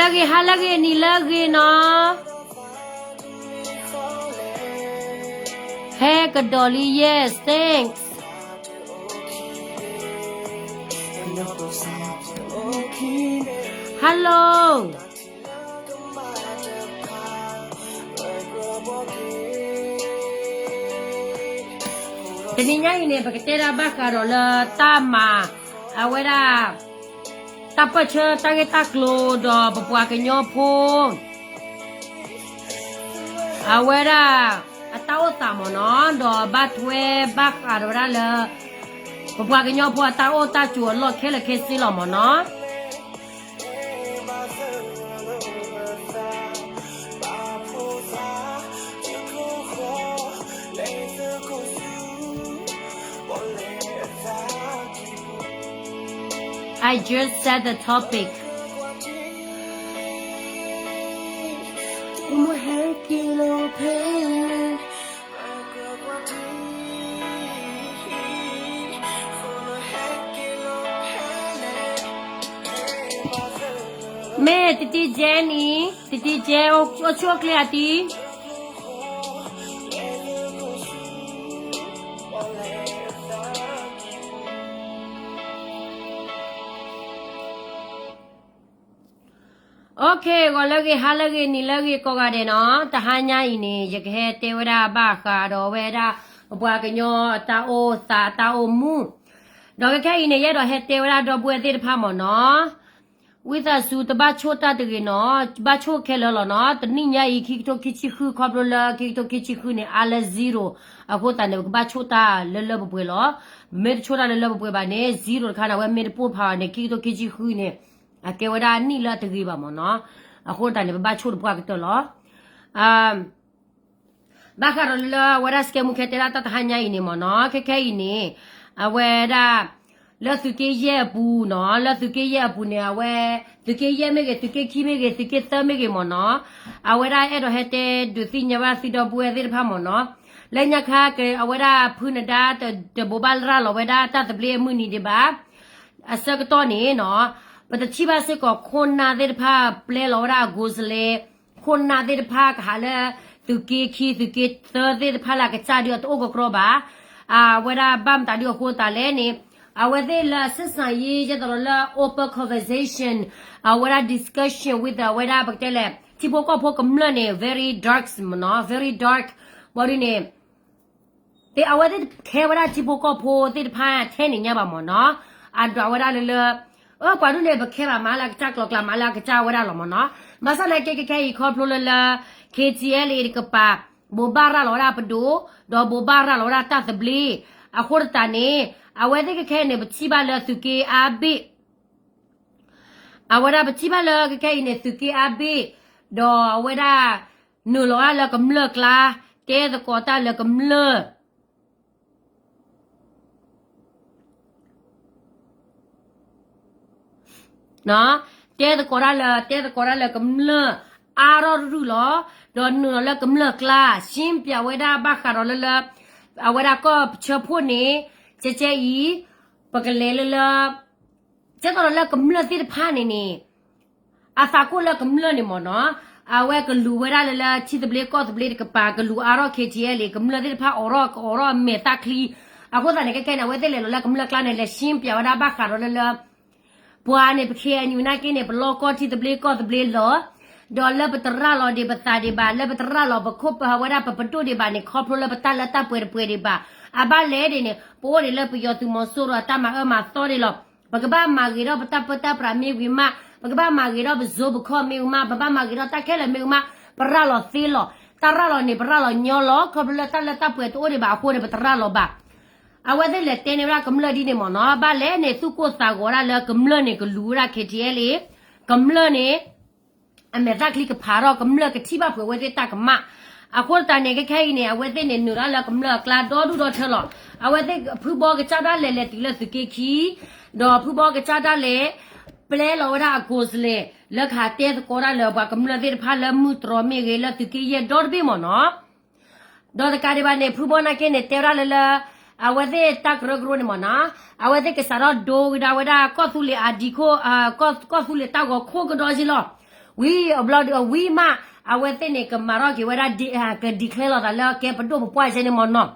ဂီၤလၢအဂ့ၤ ဟါလၢအဂ့ၤ နံၤလၢအဂ့ၤနီၤ. ဟဲကဒီးလံ yes, thanks. Hello. Tonight အံၤန့ၣ် ပကတဲဒၣ်ဘၣ်ဃးဒီးလၢတၢ်မၤ အဝဲဒၣ် တၢ်ပၢၢ်ဆၢတၢ်ဂ့ၢ်တၢ်ကျိၤဒီးပပှၤကညီဖိ အဝဲဒၣ် အတၢ်အိၣ်သးမ့ၢ်နီၤ, ဒီးဘၣ်ထွဲဘၣ်ဃးဒီးဝဲဒၣ်လၢ ပပှၤကညီဖိအတၢ်အိၣ်တၢ်ဆိးအလီၢ်ခဲလၢာ်ခဲဆ့လီၤမ့ၢ်နီၤ. မ့ၢ်တံတံကဲနံၤ, တံတံကဲ အိၣ်ဆူၣ်အိၣ်ချ့အတံၤ. Okay, ဂီၤလၢအဂ့ၤ ဟါလၢအဂ့ၤ နံၤလၢအဂ့ၤ ကိးဂၤဒဲးနီၤ. တဟါညါအံၤန့ၣ် ယကဟဲတဲဝဲဒၣ်ဘၣ်ဃးဒီးဝဲဒၣ် ပပှၤကညီအတၢ်အိၣ်သးအတၢ်အိၣ်မူ, ဒီးခဲခဲအံၤန့ၣ် ယအဲၣ်ဒိးဟဲတဲဝဲဒၣ်ဒီပုၢ်ဝဲၢ်သ့ၣ်တဖၣ်မ့ၢ်နီၤ. ဝံသးစူၤတဘၣ်ဆိၣ်တၢ်တဂ့ၤနီၤ, ဘၣ်ဆိၣ်ခဲလၢာ်လီၤနီၤ. တနံၣ်ညါအံၤ ခံကထိခံဆံဃု ခီဖျိလၢခံကထိခံဆံဃုန့ၣ် အါလၢ zero အဃိသတးန့ၣ် ပကဘၣ်ဆိၣ်တၢ်လၢလၢပှဲၤပှဲၤလီၤ. ပမ့ၢ်တဆိၣ်တၢ်လၢလၢပှဲၤပှဲၤဘၣ်န့ၣ် zero တခါန့ၣ် အဝဲမ့ၢ်တပိၢ်ဖးဘၣ်န့ၣ် ခံကထိခံဆံဃုန့ၣ် အကဲဝဲဒၣ်နံၣ်လၢအတဂ့ၤဘၣ်မ့ၢ်နီၤ. အဃိသတးန့ၣ် ပဘၣ်ဆိၣ်တပှၢ်ကတၢၢ်လီၤ. ဘၣ်ဃးဒီးလၢအဝဲဒၣ် စကဲမူ ကဟဲတဲဒၣ်တၢ်တဟါညါအံၤန့ၣ်မ့ၢ်နီၤ, ခဲခဲအံၤန့ၣ် အဝဲဒၣ် လၢသုးက့ယဲၢ်အပူၤနီၤ, လၢသုးက့ယဲၢ်အပူၤန့ၣ် အဝဲ သုးက့ယဲၢ်မ့ၢ်ဂ့ၤ သုးက့ခံမ့ၢ်ဂ့ၤ သုးက့သၢမ့ၢ်ဂ့ၤမ့ၢ်နီၤ, အဝဲဒၣ်အဲၣ်ဒိးဟဲတဲဒုးသ့ၣ်ညါဘၣ်သုဒီပုၢ်ဝဲၢ်သ့ၣ်တဖၣ်မ့ၢ်နီၤ, လၢညါခါက့ၤ အဝဲဒၣ်ဖုနဒါ တဘိးဘၣ်ရၤလီၤဝဲဒၣ်တၢ်သဘျ့အမုၢ်နံၤဒံးဘၣ်. အဆၢကတီၢ်န့ၣ်နီၤ, ပတထံၣ်ဘၣ်စ့ၢ်ကီးခိၣ်နၢ်သ့ၣ်တဖၣ်ပျဲလီၤဝဲဒၣ်အ ကိုယ်စားလှယ်, ခိၣ်နၢ်သ့ၣ်တဖၣ်ကဟးလၢ သုးက့ခံ သုးက့သၢသ့ၣ်တဖၣ်လၢအကစၢ်ဒုးအတအိၣ်ကကြီဘၣ်. အဝဲဒၣ်ဘၣ်မတၤဒုးအဃိသတးလဲၣ်န့ၣ် အဝဲသ့ၣ်လၢအဆက်ဆံရေး ယဲသိးဒီးလၢ open conversation အဝဲဒၣ် discussion with အဝဲဒၣ်ပကတဲလဲၣ် ထံဖိကီၢ်ဖိကမျၢၢ်န့ၣ် very dark မ့ၢ်နီၤ very dark ဘၣ်ဒုးန့ၣ် အဝဲသ့ၣ်တခဲဝဲဒၣ်ထံဖိကီၢ်ဖိသ့ၣ်တဖၣ်ထဲန့ၣ်ညါဘၣ်မ့ၢ်နီၤ, အဒွးဝဲဒၣ်လၢလၢ အပှၤဒ်န့ၣ် ပခဲဘၣ်မၤလၢအကစၢ်ကျိၤကျါ မၤလၢအကစၢ်ဝဲဒၣ်လီၤမ့ၢ်နီၤ. ဘၣ်ဆၣ်သနာ်က့ခဲခဲအံၤခီဖျိလၢလၢ ခ့ထံအဲလ်အ့ တကပၤ ဘိးဘၣ်ရၤလီၤဝဲဒၣ်ပဒိၣ် ဒီးဘိးဘၣ်ရၤလီၤဝဲဒၣ်တၢ်သဘျ့ အဃိသတးန့ၣ် အဝဲသ့ၣ်ခဲခဲအံၤန့ၣ် ပထံၣ်ဘၣ်လၢသုးက့အါဘ့ၣ် အဝဲဒၣ်ပထံၣ်ဘၣ်လၢခဲခဲအံၤန့ၣ် သုးက့အါဘ့ၣ် ဒီးအဝဲဒၣ် နုာ်လီၤဝဲဒၣ်လၢကမျၢၢ်ကျါ တဲသကိးတၢ်လၢကမျၢၢ် တဲသကိးတၢ်လၢ တဲသကိးတၢ်လၢကမျၢၢ် အါထီၣ်တရုၢ်လီၤ. ဒီးနုာ်လီၤလၢကမျၢၢ်ကျါ ရှင်းပြဝဲဒၣ်ဘၣ်ဃးဒီးလၢလၢ အဝဲဒၣ်ကီၢ်ဆၢဖှိၣ်န့ၣ် ကဲကဲအံၤ ပကလဲၤလၢလၢ ကဲသိးဒီးလၢကမျၢၢ်သ့ၣ်တဖၣ်န့ၣ်န့ၣ် အသးကိၢ်လၢကမျၢၢ်န့ၣ်မ့ၢ်နီၤ, အဝဲကလူၤဝဲဒၣ်လၢလၢထံသဘျ့ကီၢ်သဘျ့တကပၤ ကလူၤအါထီၣ် ခ့ထံအဲလ်အ့ ကမျၢၢ်သ့ၣ်တဖၣ်အိးထီၣ် အိးထီၣ်အမဲာ်သၣ်ချံ, အဃိသတးန့ၣ် ခဲခဲန့ၣ် အဝဲသ့ၣ်လဲၤလီၤလၢကမျၢၢ်ကျါန့ၣ် လဲၤရှင်းပြဝဲဒၣ်ဘၣ်ဃးဒီးလၢလၢ ပှၤန့ၣ် ပ ခ့အဲၣ်ယူၣ် နာ်က့န့ၣ် ပလီၢ်ကီၢ်ထံသဘျ့ကီၢ်သဘျ့လီၤ, ဒီးလၢပတရၤလီၤဒံးပသးဒံးဘၣ်, လၢပတရၤလီၤပခိၣ်ပဝဲဒၣ်ပပဒိၣ်ဒံးဘၣ်န့ၣ် ခီဖျိလၢပတၢ်လၢတၢ်ပှဲၤတပှဲၤဒံးဘၣ်, အဘၣ်လဲၣ်ဒ်န့ၣ် ပအိၣ်ဒံးလၢပယီၤသုးမီၤစိရိၤအတၢ်မၤအၢမၤသီဒံးလီၤ. ပကဘၣ်မၤဂ့ၤထီၣ်ပတၢ်ပၢတၢ်ပြးမ့ၢ်ဝံၤမး, ပကဘၣ်မၤဂ့ၤထီၣ်ပစိပခီၣ်မ့ၢ်ဝံၤမး, ပဘၣ်မၤဂ့ၤထီၣ်တၢ်ခဲလၢာ်မ့ၢ်ဝံၤမး, ပရၤလီၤသ့လီၤ. တၢ်ရၤလီၤန့ၣ် ပရၤလီၤညီလီၤ. ခီဖျိလၢတၢ်လၢတၢ်ပှဲၤတအိၣ်ဒံးဘၣ်အဃိန့ၣ် ပတရၤလီၤဘၣ်. အဝဲသ့ၣ်လဲၤတဲန့ၢ်ဝဲဒၣ်ကမျၢၢ်ဒ်န့ၣ်မ့ၢ်နီၤ, ဘၣ်လဲၣ်န့ၣ် သူၣ်ကိၢ်သးဂီၤဒၣ်လၢကမျၢၢ်န့ၣ် ကလူၤဝဲဒၣ် ခ့ထံအဲလ်အ့ ကမျၢၢ်န့ၣ် အမဲာ်သၣ်ချံကဖးထီၣ် ကမျၢၢ်ကထံၣ်ဘၣ်ဖုးအဝဲသ့ၣ်တၢ်ကမၣ်. အဃိသတးန့ၣ် ခဲခဲအံၤန့ၣ် အဝဲသ့ၣ်န့ၣ် နုာ်လီၤလၢကမျၢၢ်အကျါဒီဒူၣ်ဒီထၢလီၤ. အဝဲသ့ၣ်ဖုဘီကစၢ်ဒၣ်လဲာ်လဲၤတုၤလၢသုးက့ခံ, ဒီးဖုဘီကစၢ်ဒၣ်လဲာ် ပျဲလီၤဝဲဒၣ်အကိုယ်စားလှယ် လၢကဟးတဲသကိးတၢ်လၢပှၤကမျၢၢ်သ့ၣ်တဖၣ်လၢမုၢ်တြီၤမ့ၢ်ဂ့ၤ လၢသုးက့ယဲၢ်ဒီတဘ့ၣ်မ့ၢ်နီၤ. ဒီးတကးဒံးဘၣ်န့ၣ် ဖုဘီနာ်က့န့ၣ် တဲဝဲဒၣ်လၢလၢ အဝဲသ့ၣ်တၢ်ကရၢကရိန့ၣ်မ့ၢ်နီၤ, အဝဲသ့ၣ်ကစးထီၣ်ဒိကဒါဝဲဒၣ်ကီၢ်သူလ့ၤအဒံခိၣ်, ကီၢ်သူလ့ၤတၢ်ဂီၤခိၣ်ကဒီးက့လီၤ. ဝံၤအဘျီဒုးဝံၤမး အဝဲသ့ၣ်န့ၣ်ကမၤထီၣ်က့ၤဝဲဒၣ် က declare လီၤသးလၢကဲပဒိၣ်ပပှၢ်ကဲန့ၣ်မ့ၢ်နီၤ.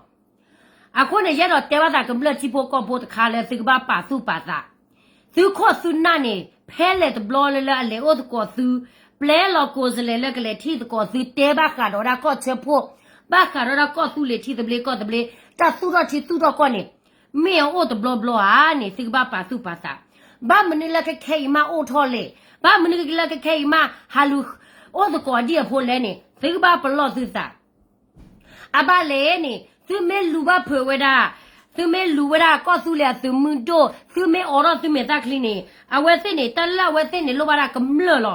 အဃိန့ၣ် ယအဲၣ်ဒိးတဲဘၣ်သးကမျၢၢ်ထံဖိကီၢ်ဖိတခါလၢသုကဘၣ်ပာ်သူၣ်ပာ်သး, သုခိၣ်သုနၢ်န့ၣ် ဖဲလဲၣ်တဘျီလၢလၢအလဲၤအိၣ်သကိးသု, ပျဲလီၤကိုယ်စားလှယ်လၢကလဲၤထံၣ်သကိးသု တဲဘၣ်ဃးဒီးဝဲဒၣ်ကီၢ်ဆၢဖှိၣ်, ဘၣ်ဃးဒီးဝဲဒၣ်ကီၢ်သူလ့ၤထံသဘျ့ကီၢ်သဘျ့, တၢ်သူၣ်ထီၣ်ထံသူၣ်ထီၣ်ကီၢ်န့ၣ် မ့ၢ်အအိၣ်တဘျီဘျီဧါန့ၣ် သုကဘၣ်ပာ်သူၣ်ပာ်သး. ဘၣ်မနုၤလၢခဲခဲအံၤမးအိၣ်ထီၣ်လဲၣ်, ဘၣ်မနုၤလၢခဲခဲအံၤမး ဟးလူၤအိၣ်သကိးဒံၣ်အဖိလဲၣ်န့ၣ် သုကဘၣ်ပလီၢ်သုသး. အဘၣ်လဲၣ်န့ၣ် သုမ့ၢ်လူၤဘၣ်ဖုးဝဲဒၣ်, သုမ့ၢ်လူၤဝဲဒၣ်ကီၢ်သူလ့ၤအသုးမုၢ်ဒိၣ်, သုမ့ၢ်အိးထီၣ်သုမဲာ်သၣ်ချံန့ၣ် အဝဲသ့ၣ်န့ၣ် တၢ်လၢအဝဲသ့ၣ်န့ၣ် လိၣ်ဘၣ်ဒၣ်ကမျၢၢ်လီၤ.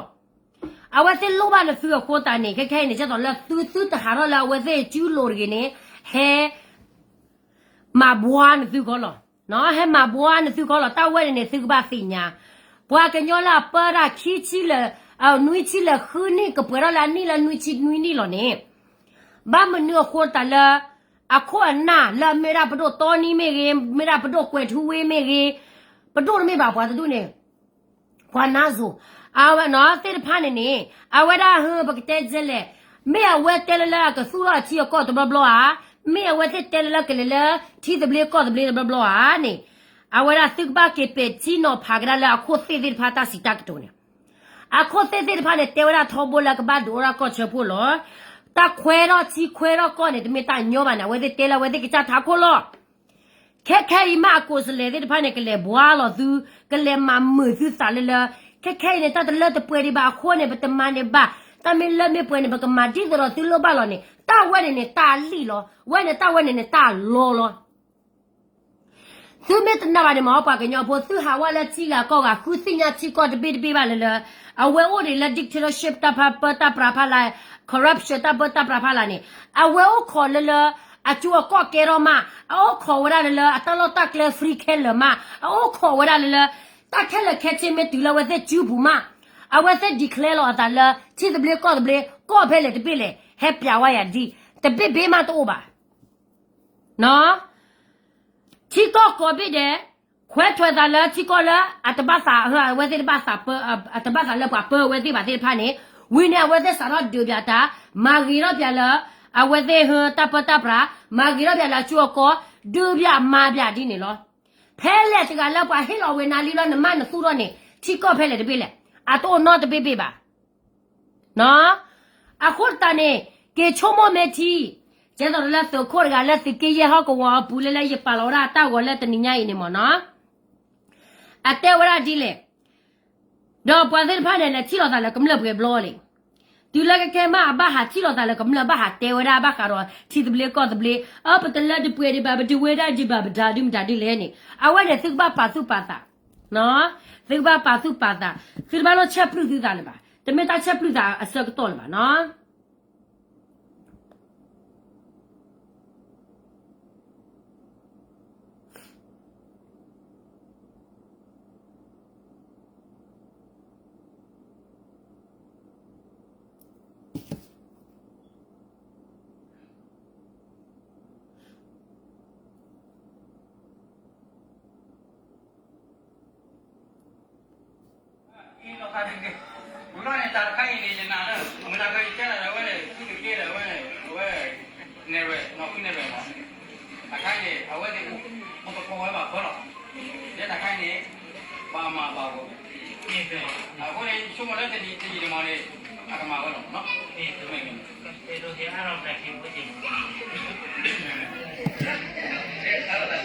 အဝဲသ့ၣ်လိၣ်ဘၣ်နသုအဃိသတးန့ၣ် ခဲခဲအံၤန့ၣ် ဒ်သိးလၢသုသုတဟးထီၣ်လၢအဝဲသ့ၣ်စုလိၤတဂ့ၤန့ၣ် ဟဲ မၤဘှါနသုကီးလီၤ. ဟဲမၤဘှါနသုကီးလီၤ. တၢ်ဝဲန့ၣ်န့ၣ် သုကဘၣ်သ့ၣ်ညါ, ပှၤကညီလၢအပၢတၢ်ခံဆံလၢာ်, နွံဆံလၢာ်ဃုနံၣ် ကပှဲၤထီၣ်လၢအနံၣ်လၢနွံဆံနွံနံၣ်လီၤန့ၣ်, ဘၣ်မနုၤအဃိတၢ်လၢ အခိၣ်အနၢ်လၢအမ့ၢ်ဒၣ်ပဒိၣ်တီနံမ့ၢ်ဂ့ၤ, မ့ၢ်ဒၣ်ပဒိၣ်ကွဲၤထူဝ့မ့ၢ်ဂ့ၤ, ပဒိၣ်တမ့ၢ်ဘၣ်ပှၤတဒူၣ်န့ၣ် ပှၤနါစိၤ အဝဲသ့ၣ်တဖၣ်န့ၣ်န့ၣ် အဝဲဒၣ်ဟၢ ပကတဲဒ်လဲၣ်, မ့ၢ်အဝဲတဲလၢလၢအကသူၣ်ထီၣ်အထံအကီၢ်တဘျီဘျီဧါ, မ့ၢ်အဝဲသ့ၣ်တဲလၢလၢကလဲၤလၢထံသဘျ့ကီၢ်သဘျ့တဘျီဘျီဧါန့ၣ်, အဝဲဒၣ်သုကဘၣ်က့ၤပဲာ်ထံနီၤဖးကဒါလၢအခိၣ်သ့ၣ်သ့ၣ်တဖၣ်တၢ်စံးတၢ်ကတိၤန့ၣ်, အခိၣ်သ့ၣ်သ့ၣ်တဖၣ်န့ၣ် တဲဝဲဒၣ်ထီဘိလၢကဘၣ်ဒုးအိၣ်ဒၣ်ကီၢ်ဆၢဖှိၣ်လီၤ. တၢ်ခွဲးထီၣ်ထံခွဲးထီၣ်ကီၢ်န့ၣ် တမ့ၢ်တၢ်ညီဘၣ်န့ၣ် အဝဲသ့ၣ်တဲလၢအဝဲသ့ၣ်ကစၢ်ထးခိၣ်လီၤ. ခဲခဲအံၤမးအကိုယ်စားလှယ်သ့ၣ်တဖၣ်န့ၣ် ကလဲၤဘှါလီၤသု, ကလဲၤမၤမုာ်သုသးလၢလၢ, ခဲခဲအံၤန့ၣ် တၢ်တလၢတပှဲၤဒံးဘၣ်အဃိန့ၣ် ပတမၤန့ၢ်ဘၣ်, တၢ်မ့ၢ်လၢမ့ၢ်ပှဲၤန့ၣ် ပကမၤဒ်သိးဒီးသုလိၣ်ဘၣ်လီၤန့ၣ် တၢ်ဝဲန့ၣ်န့ၣ် တၢ်လံၣ်လီၤ, ဝဲန့ၣ်တၢ်ဝဲန့ၣ်န့ၣ် တၢ်လီလီၤ. သုမ့ၢ်တနာ်ဘၣ်န့ၣ်မ့ၢ် ပှၤကညီဖိ သုဟးဝဲလၢထံဂၤကီၢ်ဂၤ ဃုသ့ၣ်ညါထံကီၢ်တဘ့ၣ်တဘ့ၣ်ဘၣ်လၢလၢ, အဝဲအိၣ်ဒံးလၢ dictatorship တၢ်ပၢတၢ်ပြးဖးလာ်, corruption တၢ်ပၢတၢ်ပြးဖးလာ်န့ၣ်, အဝဲအိၣ်ခိးလၢလၢ အကၠိအကီၢ်ကဲထီၣ်မး, အအိၣ်ခိးဝဲဒၣ်လၢလၢ အတၢ်လီၢ်တၢ်ကျဲ free ခဲလၢာ်မး, အအိၣ်ခိးဝဲဒၣ်လၢလၢ တၢ်ခဲလၢာ်ခဲဆ့မ့ၢ်တုၤလၢအဝဲသ့ၣ်စုပူၤမး, အဝဲသ့ၣ် declare လီၤအသးလၢ ထံသဘျ့ကီၢ်သဘျ့ ကီၢ်ဖဲလဲၣ်တဘ့ၣ်လဲၣ် ဟဲပျးဝဲယၤဒ်, တဘ့ၣ်ဘ့ၣ်မးတအိၣ်ဘၣ်. ထံကီၢ်ကိးဘ့ၣ်ဒဲး ခွဲးထွဲးသးလၢထံကီၢ်လၢ အတဘၣ်သး အဝဲသ့ၣ်တဘၣ်သးပၢ အတဘၣ်သးလၢပှၤပၢအဝဲသ့ၣ်ဘၣ်သ့ၣ်တဖၣ်န့ၣ်, ဝံၤန့ၣ် အဝဲသ့ၣ်စးထီၣ်ဒုးပၠးတၢ်, မၤဂ့ၤထီၣ်ပၠးလၢ အဝဲသ့ၣ်ဟၢတၢ်ပၢတၢ်ပြး, မၤဂ့ၤထီၣ်ပၠးလၢအစုအကီၢ်, ဒုးပၠးမၤပၠးဒ်န့ၣ်လီၤ. ဖဲလဲၣ်တဂၤလၢပှၤဟ့ၣ်လီၤဝဲနၤလံလီၤ နမၢ်နသူၣ်ထီၣ်န့ၣ် ထံကီၢ်ဖဲလဲၣ်တဘ့ၣ်လဲၣ်, အတအိၣ်နီတဘ့ၣ်ဘ့ၣ်ဘၣ်. အဃိသတးန့ၣ် က့ၤဆိကမိၣ်မ့ၢ်ထံ, ကဲသိးလၢသုးခိၣ်တဂၤလၢသုးက့ယဲၢ်ဟီၣ်ကဝီၤအပူၤလၢလၢယပာ်လီၤဝဲဒၣ်တၢ်ဂီၤလၢတနံၤညါအံၤန့ၣ်မ့ၢ်နီၤ, အတဲဝဲဒၣ်ဒ်လဲၣ်, ဒီးပှၤသ့ၣ်တဖၣ်န့ၣ် လဲၤထံၣ်လိာ်သးလၢကမျၢၢ်ပှဲၤဘျီလံ. တုၤလၢကဲကဲမး အဘၣ်ဟးထံၣ်လိာ်သးလၢကမျၢၢ် ဘၣ်ဟးတဲဝဲဒၣ်ဘၣ်ဃးဒီးထံသဘျ့ကီၢ်သဘျ့, အၢ ပတလၢတပှဲၤဒံးဘၣ် ပတဝဲဒၣ်ဒံးဘၣ် ပတၢ်ဒုးမတၤဒ်လဲၣ်န့ၣ် အဝဲန့ၣ် သုကဘၣ်ပာ်သူၣ်ပာ်သး, သုကဘၣ်ပာ်သူၣ်ပာ်သး, သုတဘၣ်လိၣ်ဆဲးပျုၢ်သုသးလၢၤဘၣ်, တမ့ၢ်တၢ်ဆဲးပျုၢ်သးအဆၢကတီၢ်လၢၤဘၣ်နီၤ.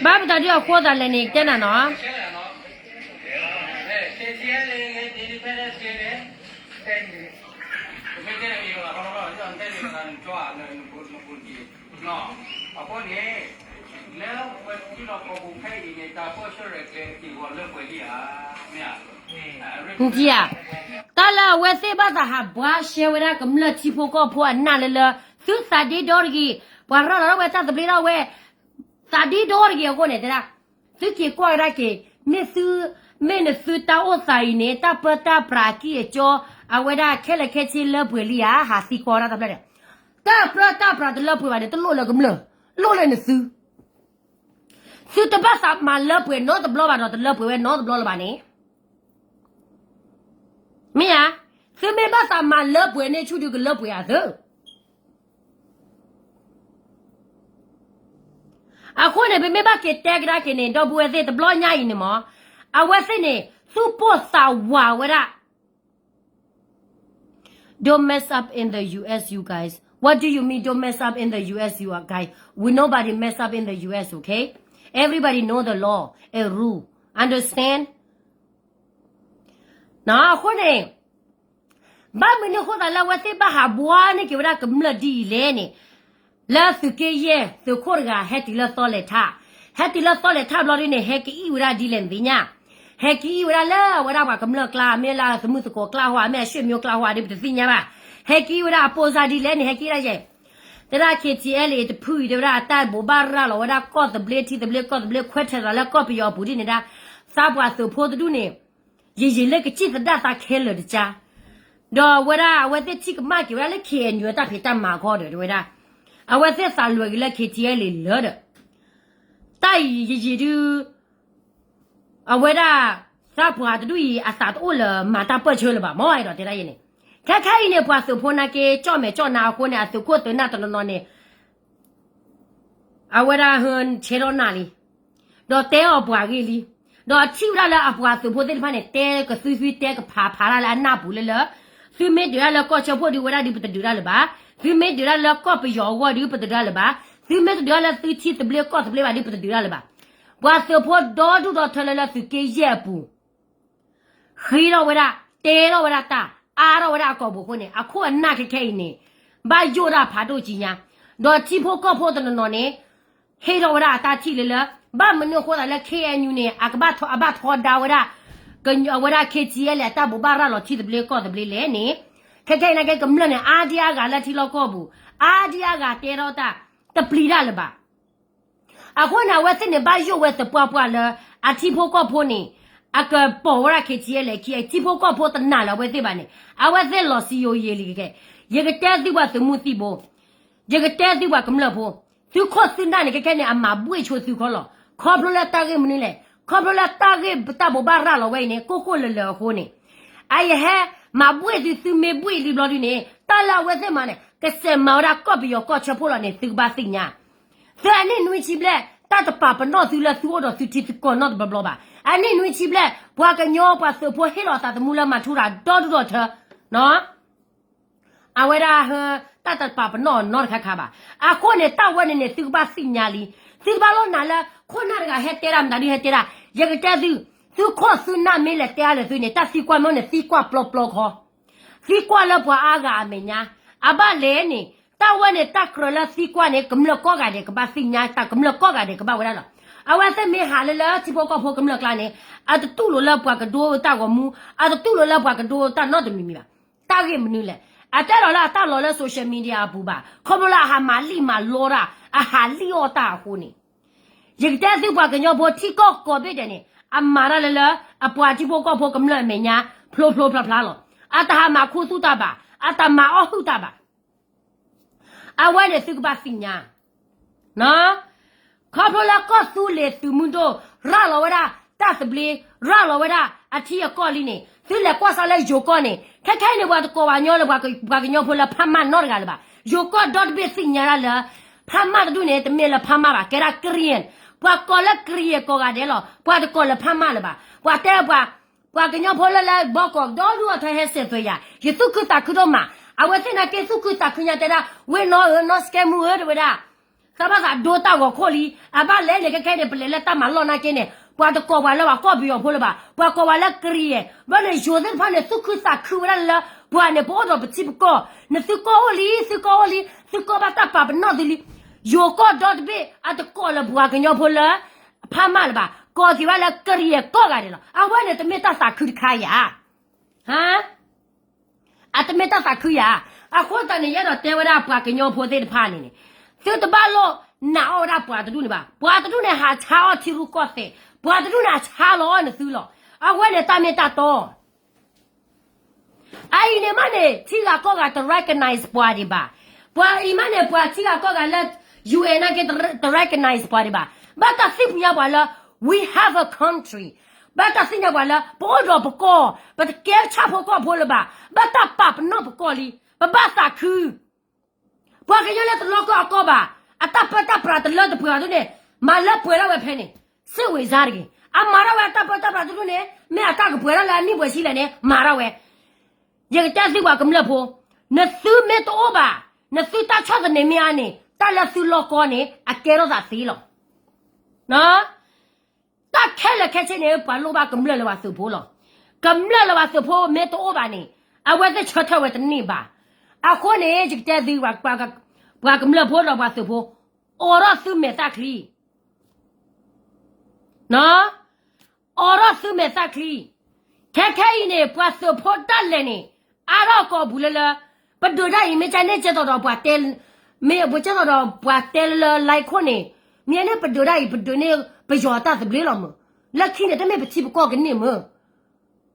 ဘၣ်ပတၢ်ဒုးအဃိသးလဲၣ်န့ၣ် ကတဲနၤနီၤ. အဃိန့ၣ် လၢပထံလီၢ်ကီၢ်ပူၤခဲအံၤန့ၣ် တၢ်ပၢဆှၢရဲၣ်ကျဲၤက့ၤဂီၤလၢပှဲၤလံဧါ, မ့ၢ်ဧါ, နထံၣ်ဧါ, တၢ်လၢအဝဲသ့ၣ်ဘၣ်သးဟးဘှါရှဲဝဲဒၣ်ကမျၢၢ်ထံဖိကီၢ်ဖိအနၢ်လၢလၢ သုသးဒ့ဒီတဂ့ၤ, ပှၤရၤလီၤထီၣ်ဝဲတၢ်သဘျ့ထီၣ်ဝဲ သးဒ့ဒီတဂ့ၤအဃိန့ၣ် တဲဒၣ်, သုက့ၤကွၢ်ကဒါက့ၤ, မ့ၢ်သု, မ့ၢ်နသုတၢ်အိၣ်သးအံၤန့ၣ် တၢ်ပၢတၢ်ပြးအကံၢ်အကီ အဝဲဒၣ်ခဲလၢာ်ခဲဆ့လၢပှဲၤလံဧါ, ဟးသံကွၢ်ဒၣ်တၢ်ဖျၢၣ်န့ၣ်, တၢ်ပၢတၢ်ပြးတလၢပှဲၤဘၣ်န့ၣ် တလိၣ်လၢကမျၢၢ်, လိၣ်လၢနသု သုတဘၣ်သးမၤလၢပှဲၤနီတဘျီဘၣ်ဒီး တလၢပှဲၤဝဲနီတဘျီလၢၤဘၣ်န့ၣ်, မ့ၢ်ဧါ, သုမ့ၢ်ဘၣ်သးမၤလၢပှဲၤန့ၣ် ဆူၣ်ဒုကလၢပှဲၤအသၢ အဃိန့ၣ် ပမ့ၢ်ဘၣ်က့ၤတဲကဒါက့ၤန့ၣ် ဒီပုၢ်ဝဲၢ်သ့ၣ်တဘျီညါအံၤန့ၣ်မ့ၢ်, အဝဲသ့ၣ်န့ၣ် သူၣ်ပိၢ်သးဝးဝဲဒၣ် Don't mess up in the U S, you guys. What do you mean, don't mess up in the U S, you guys? We nobody mess up in the U S, okay? Everybody know the law and rule. Understand? အဃိန့ၣ် ဘၣ်မနုၤအဃိသတးလၢအဝဲသ့ၣ်ဘၣ်ဟးဘှါန့ၢ်က့ၤဝဲဒၣ်ကမျၢၢ်ဒ်အံၤလဲၣ်န့ၣ်, လၢသုးက့ယဲၢ်သုးခိၣ်တဂၤဟဲတုၤလၢသီလဲၤထး, ဟဲတုၤလၢသီလဲၤထးဘျီဒ်န့ၣ် ဟဲကအံၣ်ဝဲဒၣ်ဒ်လဲၣ်နသ့ၣ်ညါ, ဟဲကအံၣ်ဝဲဒၣ်လၢအဝဲဒၣ်ပှၤကမျၢၢ်ကျါ မ့ၢ်လၢသမုၢ်သကိးကျါဟီ မ့ၢ်အဆွေမျိုးကျါဟီဒ်ပတသ့ၣ်ညါဘၣ်, ဟဲကအံၣ်ဝဲဒၣ်အပိၢ်စၢ်ဒ်လဲၣ်န့ၣ် ဟဲကအံၣ်ဒၣ်ယဲၢ် တဲဒၣ် K T L A တဖုအံၤတဲဝဲဒၣ် အတၢ်ဘိးဘၣ်ရၤလီၤဝဲဒၣ်ကီၢ်သဘျ့ထံသဘျ့ကီၢ်သဘျ့ခွဲးထၢၣ်လီၤလၢကီၢ်ပယီၤအပူၤဒ်န့ၣ်ဒၣ်, သးပှၢ်သုးဖိတဒူၣ်န့ၣ်, ယယံာ်လၢကစံၣ်သဒၣ်သးခဲလၢာ်တကါ, ဒီးအဝဲဒၣ်အဝဲသ့ၣ်ထံၣ်ကမၣ်က့ၤဝဲဒၣ်လၢ K N U တၢ်ဖံးတၢ်မၤခီဒီး တဲဝဲဒၣ်, အဝဲသ့ၣ်သးလွဲၢ်က့ၤလၢ K T L A လၢာ်ဒီး, တၢ်အံၤယယံာ်ဒုး အဝဲဒၣ် သးပှၢ်တဒူၣ်အံၤ အသးတအိၣ်လၢၤမၤတၢ်ပၢၢ်ဆၢလၢၤဘၣ်မ့ၢ်အဲၣ်ဒိးတဲဒၣ်ယဲန့ၣ်, ခဲခဲအံၤန့ၣ် ပှၤသုးဖိနာ်က့ ကၠီၣ်မဲာ်ကၠီၣ်နါအဃိန့ၣ် အသုးခိၣ်သုးနၢ်တနီၤနီၤန့ၣ် အဝဲဒၣ်ဟၢဆဲးထီၣ်နၢ်လံ, ဒီးတဲအီၤပှၤဂ့ၢ်လံ, ဒီးထံၣ်ဝဲဒၣ်လၢအပှၤသုးဖိသ့ၣ်တဖၣ်န့ၣ် တဲကသုသုတဲကဖးဖးတၢ်လၢအနၢ်ပူၤလၢလၢ, သုမ့ၢ်ဒုးတၢ်လၢကီၢ်ဆၢဖှိၣ်ဒုးဝဲဒၣ်ဒုးပတဒုးတၢ်လၢၤဘၣ်, သုမ့ၢ်ဒုးတၢ်လၢကီၢ်ပယီၤအဂီၢ်ဒုးပတဒုးတၢ်လၢၤဘၣ်, သုမ့ၢ်တဒုးတၢ်လၢသုထံသဘျ့ကီၢ်သဘျ့ဘၣ်ဒုးပတဒုးတၢ်လၢၤဘၣ်, ပှၤသုးဖိဒီဒူၣ်ဒီထၢလၢလၢသုးက့ယဲၢ်အပူၤ ဃ့ထီၣ်ဝဲဒၣ်, တဲထီၣ်ဝဲဒၣ်တၢ်, အါထီၣ်ဝဲဒၣ်အကိာ်ပူၤအဃိန့ၣ် အခိၣ်အနၢ်ခဲခဲအံၤန့ၣ်, ဘၣ်ယိၣ်ဒၣ်ဖးဒိၣ်ကံညါ, ဒီးထံဖိကီၢ်ဖိတနီၤနီၤန့ၣ်, ဟ့ၣ်ထီၣ်ဝဲဒၣ်အတၢ်ထံၣ်လၢလၢ, ဘၣ်မနုၤအဃိသတးလၢ K N U န့ၣ် အကဘၣ်ထီဒါဝဲဒၣ်, အဝဲဒၣ် K T L A အတၢ်ဘိးဘၣ်ရၤလီၤထံသဘျ့ကီၢ်သဘျ့လဲၣ်န့ၣ်, ခဲခဲအံၤန့ၣ်ကဲကမျၢၢ်န့ၣ် အါဒံအါဂၤလၢထံလီၢ်ကီၢ်ပူၤ, အါဒံအါဂၤတဲထီၣ်တၢ်, တပျံၤတၢ်လၢၤဘၣ် အဃိန့ၣ် အဝဲသ့ၣ်န့ၣ် ဘၣ်ယိၣ်ဝဲသပှၢ်ပှၢ်လၢ အထံဖိကီၢ်ဖိန့ၣ် အကပိာ်ဝဲဒၣ် K T L A ခံ ထံဖိကီၢ်ဖိတနာ်လၢၤအဝဲသ့ၣ်ဘၣ်န့ၣ် အဝဲသ့ၣ်လီၤစံယိၤယံာ်လံကဲ, ယကတဲသုပှၤသုးမုၢ်သံၣ်ဘိ, ယကတဲသုပှၤကမျၢၢ်ဖိ, သုခိၣ်သုနၢ်န့ၣ် ခဲခဲန့ၣ် အမၤဘှ့ၣ်ဆိသုခီလီၤ. ခီဖျိလၢတၢ်ဂ့ၢ်မနုၤလဲၣ်, ခီဖျိလၢတၢ်ဂ့ၢ်တၢ်ဘိးဘၣ်ရၤလီၤဝဲအံၤန့ၣ် ကိၢ်ကိၢ်လၢၤလၢၤအဃိန့ၣ်, အယဟဲ မၤဘှ့ၣ်သု သုမ့ၢ်ဘှ့ၣ်လံဘျီဒုန့ၣ် တၢ်လၢအဝဲသ့ၣ်မၤန့ၣ် ကစဲးမၤဝဲဒၣ်ကီၢ်ပယီၤကီၢ်ဆၢဖှိၣ်လီၤန့ၣ် သုကဘၣ်သ့ၣ်ညါ. သုအနံၣ်နွံဆံဘျဲၣ် တၢ်တပာ်ပနီၣ်သုလၢသုအိၣ်ဒီးသုထံသုကီၢ်နီတဘျီဘျီဘၣ်. အနံၣ်နွံဆံဘျဲၣ် ပှၤကညီပှၤသုးဖိဟ့ၣ်လီၤသးသမူလၢမၤထူရၤဒီဒူၣ်ဒီထၢ အဝဲဒၣ် ဟ တၢ်တပာ်ပနီၣ်နီတခါခါဘၣ်. အဃိန့ၣ် တၢ်ဝဲန့ၣ်န့ၣ် သုကဘၣ်သ့ၣ်ညါလံ. သုတဘၣ်လီၤနာ်လၢ ခိၣ်နၢ်တဂၤဟဲတဲဒၣ်မတၤဒုဟဲတဲဒၣ်, ယကတဲသု, သုခိၣ်သုနၢ်မ့ၢ်လဲၤတဲအါလၢာ်သုန့ၣ် တၢ်သံကွၢ်မ့ၢ်န့ၣ် သံကွၢ်ပျီပျီခီ, သံကွၢ်လၢပှၤအါဂၤအမဲာ်ညါ, အဘၣ်လဲၣ်န့ၣ် တၢ်ဝဲန့ၣ် တၢ်ကြၢးလၢသံကွၢ်န့ၣ် ကမျၢၢ်ကိးဂၤဒဲးကဘၣ်သ့ၣ်ညါ, တၢ်ကမျၢၢ်ကိးဂၤဒဲးကဘၣ်ဝဲဒၣ်လီၤ. အဝဲသ့ၣ်မ့ၢ်ဟးလၢလၢထံဖိကီၢ်ဖိကမျၢၢ်ကျါန့ၣ် အတတူၢ်လိာ်လၢပှၤကဒိတၢ်ဂီၤမူ, အတတူၢ်လိာ်လၢပှၤကဒိတၢ်နီတမံၤမံၤဘၣ်. တၢ်ဂ့ၢ်မနုၤလဲၣ်. အတဲလီၤလၢအတၢ်လီၤလၢ social media အပူၤဘၣ်, ခီဖျိလၢအဟးမၤလံၣ်မၤလီတၢ်, အဟးလံၣ်အီၣ်တၢ်အဃိန့ၣ်, ယကတဲသုပှၤကညီဖိထံကီၢ်ကိးဘ့ၣ်ဒဲးန့ၣ် အမၤတၢ်လၢလၢ အပှၤထံဖိကီၢ်ဖိကမျၢၢ်အမဲာ်ညါ ဖျိဖျိဖျါဖျါလီၤ. အတဟးမၤခူသူၣ်တၢ်ဘၣ်, အတမၤအီၣ်ဟုၣ်တၢ်ဘၣ်. အဝဲန့ၣ်သုကဘၣ်သ့ၣ်ညါ ခီဖျိလၢကီၢ်သူလ့ၤသုးမုၢ်ဒိၣ် ရၤလီၤဝဲဒၣ်တၢ်သဘျ့, ရၤလီၤဝဲဒၣ်အထံအကီၢ်လံန့ၣ် သုလဲၤကွၢ်စးလၢယိၤကီၢ်န့ၣ် ခဲခဲအံၤန့ၣ် ပှၤတကိးပှၤကညီလၢ ပှၤကညီဖိလၢဖးမၢ်နီတဂၤလၢၤဘၣ်. ယိၤကီၢ်ဒီတဘ့ၣ်သ့ၣ်ညါဒၣ်လၢ ဖးမၢ်တဒူၣ်န့ၣ် တမ့ၢ်လၢဖးမၢ်ဘၣ်, ကဲဒၣ် Karen, ပှၤကိးလၢ Karen ကိးဂၤဒဲးလီၤ. ပှၤတကိးလၢဖးမၢ်လၢၤဘၣ်. ပှၤတဲပှၤ ပှၤကညီဖိလၢလၢဘီကီးဒီဒူၣ်အထၢဟဲစဲးသွဲးယၤ, ယသူၣ်ခုသးခုဒိၣ်မး, အဝဲသ့ၣ်နာ်က့သူၣ်ခုသးခုညါတဲဒၣ်, ဝ့ၢ်နီၢ်ဧၢ နီၢ်စကဲမူဧၢ တဝဲဒၣ် သးဘၣ်သးဒိတၢ်ဂီၤခိၣ်လံ, အဘၣ်လဲၣ်န့ၣ် ခဲခဲအံၤန့ၣ် ပလဲၤလၢတၢ်မၤလီၢ်နာ်က့န့ၣ် ပှၤတကိးပှၤလၢပှၤကီၢ်ပယီၤဖိလၢၤဘၣ်, ပှၤကိးပှၤလၢ Karen, ဘျီန့ၣ် ယိၤသ့ၣ်တဖၣ်န့ၣ် သူၣ်ခုသးခုဝဲဒၣ်လၢ ပှၤန့ၣ် ပအိၣ်ဒီးပထံပကီၢ်, နသုကီၢ်အိၣ်လံ, သုကီၢ်အိၣ်လံ, သုကီၢ်ဘၣ်တၢ်ပာ်ပနီၣ်သုလံ. ယိၤကီၢ်ဒီတဘ့ၣ် အတကိးလၢပှၤကညီဖိလၢ ဖးမၢ်လၢၤဘၣ်, ကိးက့ၤဝဲလၢ Karen ကိးဂၤဒဲးလီၤ. အဝဲန့ၣ်တမ့ၢ်တၢ်သးခုတခါယၤ အတမ့ၢ်တၢ်သးခုယၤ. အဃိသတးန့ၣ် ယအဲၣ်ဒိးတဲဝဲဒၣ်ပှၤကညီဖိသ့ၣ်တဖၣ်န့ၣ်န့ၣ်, သုတဘၣ်လိၣ်နာ်အီၣ်ဝဲဒၣ်ပှၤတဒူၣ်န့ၣ်ဘၣ်. ပှၤတဒူၣ်န့ၣ် ဟးဆါအီၣ်ထံရူၢ်ကီၢ်သဲး, ပှၤတဒူၣ်န့ၣ် အဆါလီၤအီၣ်နသုလီၤ. အဝဲန့ၣ်တၢ်မ့ၢ်တၢ်တီ အအံၤန့ၣ်မးန့ၣ် ထံဂၤကီၢ်ဂၤတ recognize ပှၤဒံးဘၣ်. ပှၤအံၤမးန့ၣ် ပှၤထံဂၤကီၢ်ဂၤလၢ ယူဢၣ်နာ်က့ တ recognize ပှၤဒံးဘၣ်. ဘၣ်တၢ်သ့ၣ်ညါပှၤလၢ we have a country, ဘၣ်တၢ်သ့ၣ်ညါပှၤလၢ ပအိၣ်ဒီးပကီၢ်, ပတကဲဆၣ်ဖိကီၢ်ဖိလၢၤဘၣ်, ဘၣ်တၢ်ပာ်ပနီၣ်ပကီၢ်လံ, ပဘၣ်သးခု ပှၤကညီလၢတလီၢ်ကီၢ်အကီၢ်ဘၣ်, အတၢ်ပၢတၢ်ပြးတလၢတပှဲၤဘၣ်ဒ်န့ၣ်, မၤလၢပှဲၤဒၣ်ဝဲဖဲန့ၣ်, စ့ၣ်ဝံၤစါတဂ့ၤ. အမၤဒၣ်ဝဲအတၢ်ပၢတၢ်ပြးတဒူၣ်န့ၣ်, မ့ၢ်အတၢ်ကပှဲၤဒၣ်လၢအနံၣ်ပှဲၤဆံလဲၣ်န့ၣ် မၤဒၣ်ဝဲ. ယကတဲသုပှၤကမျၢၢ်ဖိ, နသုမ့ၢ်တအိၣ်ဘၣ်, နသုတၢ်ဆီၣ်သနံးမ့ၢ်အါန့ၣ်, တၢ်လၢသုလီၢ်ကီၢ်န့ၣ် အကဲထီၣ်သးသ့လီၤ. တၢ်ခဲလၢာ်ခဲဆ့န့ၣ် ပှၤလိၣ်ဘၣ်ကမျၢၢ်လၢပှၤသုးဖိလီၤ. ကမျၢၢ်လၢပှၤသုးဖိမ့ၢ်တအိၣ်ဘၣ်န့ၣ်, အဝဲသ့ၣ်ဆၢထၢၣ်ဝဲတန့ၢ်ဘၣ်. အဃိန့ၣ် ယကတဲသု ပှၤကမျၢၢ်ဖိဒီးပှၤသုးဖိ, အိးထီၣ်သုမဲာ်သၣ်ချံ အိးထီၣ်သုမဲာ်သၣ်ချံ. ခဲခဲအံၤန့ၣ် ပှၤသုးဖိဒၣ်လဲာ်န့ၣ် အါထီၣ်ကိးပူၤလၢလၢ, ပဒုးဒၣ်အံၤ မ့ၢ်ကန့ၢ်ကဲသိးဒီးပှၤတဲ, မ့ၢ်ပကဲသိးဒီးပှၤတဲလၢလၢ like ခိၣ်န့ၣ်, မ့ၢ်န့ၣ်ပဒုးဒၣ်အံၤ ပဒုးန့ၢ်ပယီၤတၢ်သဘျ့လီၤမး. လၢခံန့ၣ် တမ့ၢ်ပထံပကီၢ်ကန့ၢ်မး.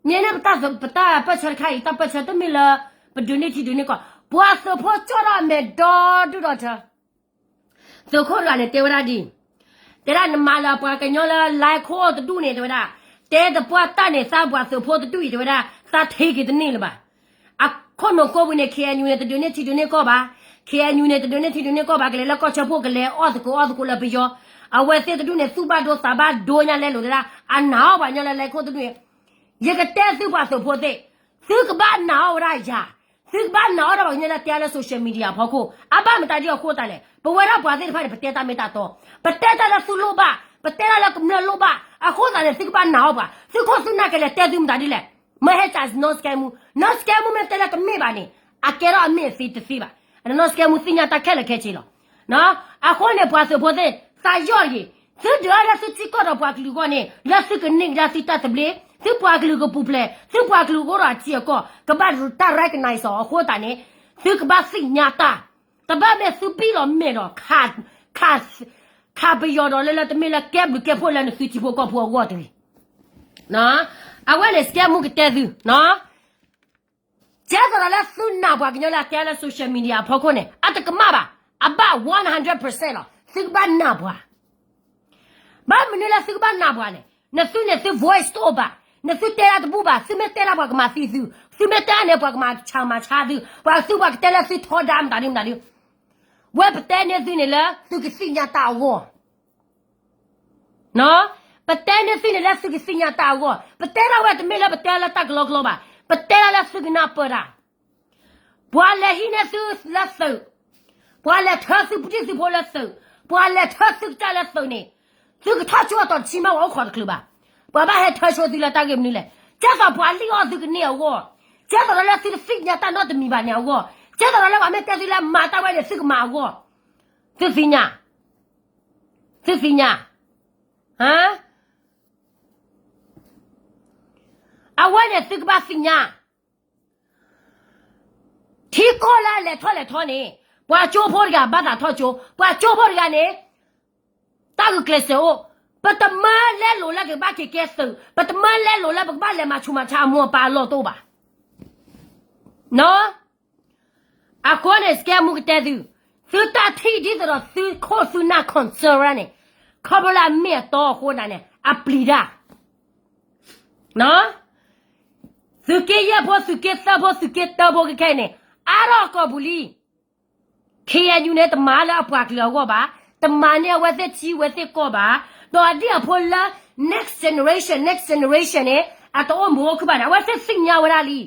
မ့ၢ်န့ၣ်ပတၢ်, ပတၢ်ပၢၢ်ဆၢတခါအံၤ တၢ်ပၢၢ်ဆၢတမ့ၢ်လၢ ပဒုးန့ၢ်ထံဒုးန့ၢ်ကီၢ်, ပှၤသုးဖိကၠီၣ်ထီၣ်အမဲာ်ဒီဒူၣ်ဒီထၢ သုးခိၣ်တဂၤန့ၣ်တဲဝဲဒၣ်ဒ်အံၤ, တဲဒၣ်နမၤလၢပှၤကညီလၢ like ခိၣ်တဒူၣ်န့ၣ် တဲဝဲဒၣ်, တဲတပှၢ်တၢ်န့ၣ် သးပှၤသုးဖိတဒူၣ်အံၤ တဲဝဲဒၣ်, သးထံက့ၤတန့ၢ်လၢၤဘၣ်. အခိၣ်နူာ်ကိးပူၤန့ၣ် ခ့ၣ်အဲၣ်ယူၣ်န့ၣ် တဒုးန့ၢ်ထံဒုးန့ၢ်ကီၢ်ဘၣ်, ခ့ၣ်အဲၣ်ယူၣ်န့ၣ် တဒုးန့ၢ်ထံဒုးန့ၢ်ကီၢ်ဘၣ်, ကလဲၤလၢကီၢ်ဆၢဖှိၣ် ကလဲၤအီၣ်သကိးအီသကိးလၢပယီၤ, အဝဲသ့ၣ်တဒူၣ်န့ၣ် သူၣ်ဘၣ်ဒိသးဘၣ်ဒိညါလဲလိာ်တဲဒၣ်, အနာ်အီၣ်ပှၤကညီလၢ like ခိၣ်တဒူၣ်န့ၣ်, ယကတဲသုပှၤသုးဖိသ့ၣ်, သုကဘၣ်နာ်အီၣ်ဝဲဒၣ်ယၤ, သုကဘၣ်နာ်အီၣ်ဒၣ်ပှၤကညီလၢတဲအါလၢ social media အဖီခိၣ်, အဘၣ်မတၤဒ်အဃိသတးလဲၣ်, ပဝဲဒၣ်ပှၤသ့ၣ်တဖၣ်န့ၣ် ပတဲတၢ်မ့ၢ်တၢ်တီ, ပတဲတၢ်လၢသူၣ်လိၣ်ဘၣ်, ပတဲတၢ်လၢကမျၢၢ်လိၣ်ဘၣ်, အဃိသတးန့ၣ် သုကဘၣ်နာ်အီၣ်ပှၤ, သုးခိၣ်သုနၢ်ကလဲၤတဲသုမတၤဒ်လဲၣ်, မ့ၢ်ဟဲကး နီၢ်စကဲမူ, နီၢ်စကဲမူမ့ၢ်တဲလၢကမ့ၢ်ဘၣ်န့ၣ်, အကဲထီၣ်အမ့ၢ်အသ့တသ့ဘၣ်, နီၢ်စကဲမူသ့ၣ်ညါတၢ်ခဲလၢာ်ခဲဆ့လီၤ. အဃိန့ၣ် ပှၤသုးဖိသ့ၣ် သးယီၢ်တဂ့ၤ, သုဒုးအါလၢသုထံကီၢ်ဒီးပှၤကလုာ်အဂီၢ်န့ၣ် လၢသုကန့ၢ်ကဒါသုတၢ်သဘျ့, သုပှၤကလုာ်ကပူၤဖျဲး, သုပှၤကလုာ်ကအိၣ်ဒီးအထံအကီၢ် ကဘၣ်တၢ် recognize အီၤအဃိသတးန့ၣ်, သုကဘၣ်သ့ၣ်ညါတၢ်, တဘၣ်မ့ၢ်သုပံၢ်လီၤမဲာ်ဒီး ခးပယီၤဒီးလၢလၢတမ့ၢ်လၢကဲဘျုးကဲဖှိၣ်လၢ နသုထံဖိကီၢ်ဖိအဂီၢ်တဂ့ၤ. အဝဲန့ၣ် စကဲမူကတဲသု ကဲသိးဒီးလၢသုနာ်ပှၤကညီလၢအတဲလၢ social media အဖီခိၣ်န့ၣ် အတကမၣ်ဘၣ်, အဘၣ် one hundred percent လီၤ. သုကဘၣ်နာ်ပှၤ, ဘၣ်မနုၤလၢသုကဘၣ်နာ်ပှၤလဲၣ်, နသုန့ၣ်သု voice တအိၣ်ဘၣ်, နသုတဲဒၣ်တဘူၣ်ဘၣ်, သုမ့ၢ်တဲဒၣ်ပှၤကမၤသံသု, သုမ့ၢ်တဲဒၣ်န့ၣ် ပှၤကမၤဆါမၤဆါသု, ပှၤသုပှၤကတဲလၢသုထီဒါမတၤဒုမတၤဒု, ဝဲပတဲန့ၢ်သုန့ၣ်လၢသုကသ့ၣ်ညါတၢ်အဂီၢ် ပတဲန့ၢ်သုန့ၣ်လၢသုကသ့ၣ်ညါတၢ်အဂီၢ်, ပတဲဒၣ်ဝဲတမ့ၢ်လၢပတဲလၢတၢ်ကလီကလီဘၣ်, ပတဲဒၣ်လၢသုကနၢ်ပၢၢ်တၢ်, ပှၤလဲၤဟံးန့ၢ်သုလၢသုး, ပှၤလဲၤထၢသုပတံၢ်သုဖိလၢသုး, ပှၤလဲၤထၢသုကစၢ်လၢသုးန့ၣ်, သုကထီၣ်ဆိအတီၤတဆံမး ပှၤအိၣ်ခိးတချုးဘၣ်, ပှၤဘၣ်ဟဲထၢဆိသုလၢတၢ်ဂ့ၢ်မနုၤလဲၣ်, ကဲသိးပှၤလံၣ်အီၣ်သုကန့ၢ်အဂီၢ်, ကဲသိးဒီးလၢသုတသ့ၣ်ညါတၢ်နီတမံၤဘၣ်န့ၣ်အဂီၢ်, ကဲသိးဒီးလၢပှၤမ့ၢ်တဲသုလၢမၤတၢ်ဝဲန့ၣ် သုကမၤအဂီၢ်, သုသ့ၣ်ညါ သုသ့ၣ်ညါ, အဝဲန့ၣ်သုကဘၣ်သ့ၣ်ညါ, ထံကီၢ်လၢအလဲၤထီၣ်လဲၤထီန့ၣ်, ပှၤကၠိဖိတဂၤဘၣ်သးထီၣ်ကၠိ, ပှၤကၠိဖိတဂၤန့ၣ်, တၢ်ဂုာ်ကျဲးစၢးအိၣ်, ပတမၢလဲလိာ်လၢကဘၣ်က့ၤကဲသုး, ပတမၢလဲလိာ်လၢပကဘၣ်လဲၤမၤဆူးမၤဆါအမိၢ်အပၢ်အလီၢ်တအိၣ်ဘၣ်. အဃိန့ၣ် စကဲမူကတဲသု, သုတၢ်ထံၣ်ဒ်သိးဒီးသုခိၣ်သုနၢ် concern န့ၣ်, ခီဖျိလၢအမ့ၢ်အတီအဃိဒၣ်န့ၣ် အပျံၤတၢ်, သုးက့ယဲၢ်ဖိ သုးက့သၢဖိ သုးက့တၢဖိခဲခဲအံၤန့ၣ်, အါထီၣ်ကီၢ်ပူၤလံ. ခ့ၣ်အဲၣ်ယူၣ်န့ၣ် တမၤလၢအပှၤကလုာ်အဂီၢ်ဘၣ်, တမၤန့ၢ်အဝဲသ့ၣ်ထံဝဲသ့ၣ်ကီၢ်ဘၣ်, ဒီးအဒ်အဖိလၢ next generation, next generation န့ၣ် အတအိၣ်မုာ်အိၣ်ခုၣ်ဘၣ်န့ၣ် အဝဲသ့ၣ်သ့ၣ်ညါဝဲဒၣ်လံ.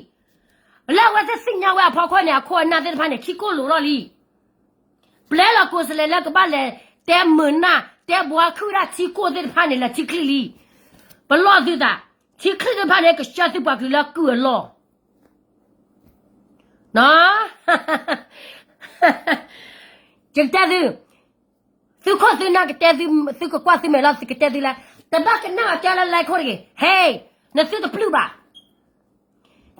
လၢအဝဲသ့ၣ်သ့ၣ်ညါဝဲအဖီခိၣ်န့ၣ် အခိၣ်အနၢ်သ့ၣ်တဖၣ်န့ၣ် ထံကိၢ်လိာ်ထီၣ်လံ. ပျဲလီၤကိးစလဲလၢကဘၣ်လဲၤတဲမုာ်နၢ် တဲဘှါခုၣ်ဒၣ်ထံကိၢ်သ့ၣ်တဖၣ်န့ၣ် လၢထံချံလံ. ပလီၢ်သုသး, ထံချံသ့ၣ်တဖၣ်န့ၣ် ကဆှၢသုပှၤကလုာ်လၢကုၢ်အလီၢ် ယကတဲသု, သုခိၣ်သုနၢ်ကတဲသု, သုကကွၢ်သုမဲာ်လီၤ သုကတဲသုလၢ, တဘၣ်ကနၣ်အတဲလၢ line ခိၣ်တဂ့ၤ, ဟဲ, နသုတပျုၢ်ဘၣ်,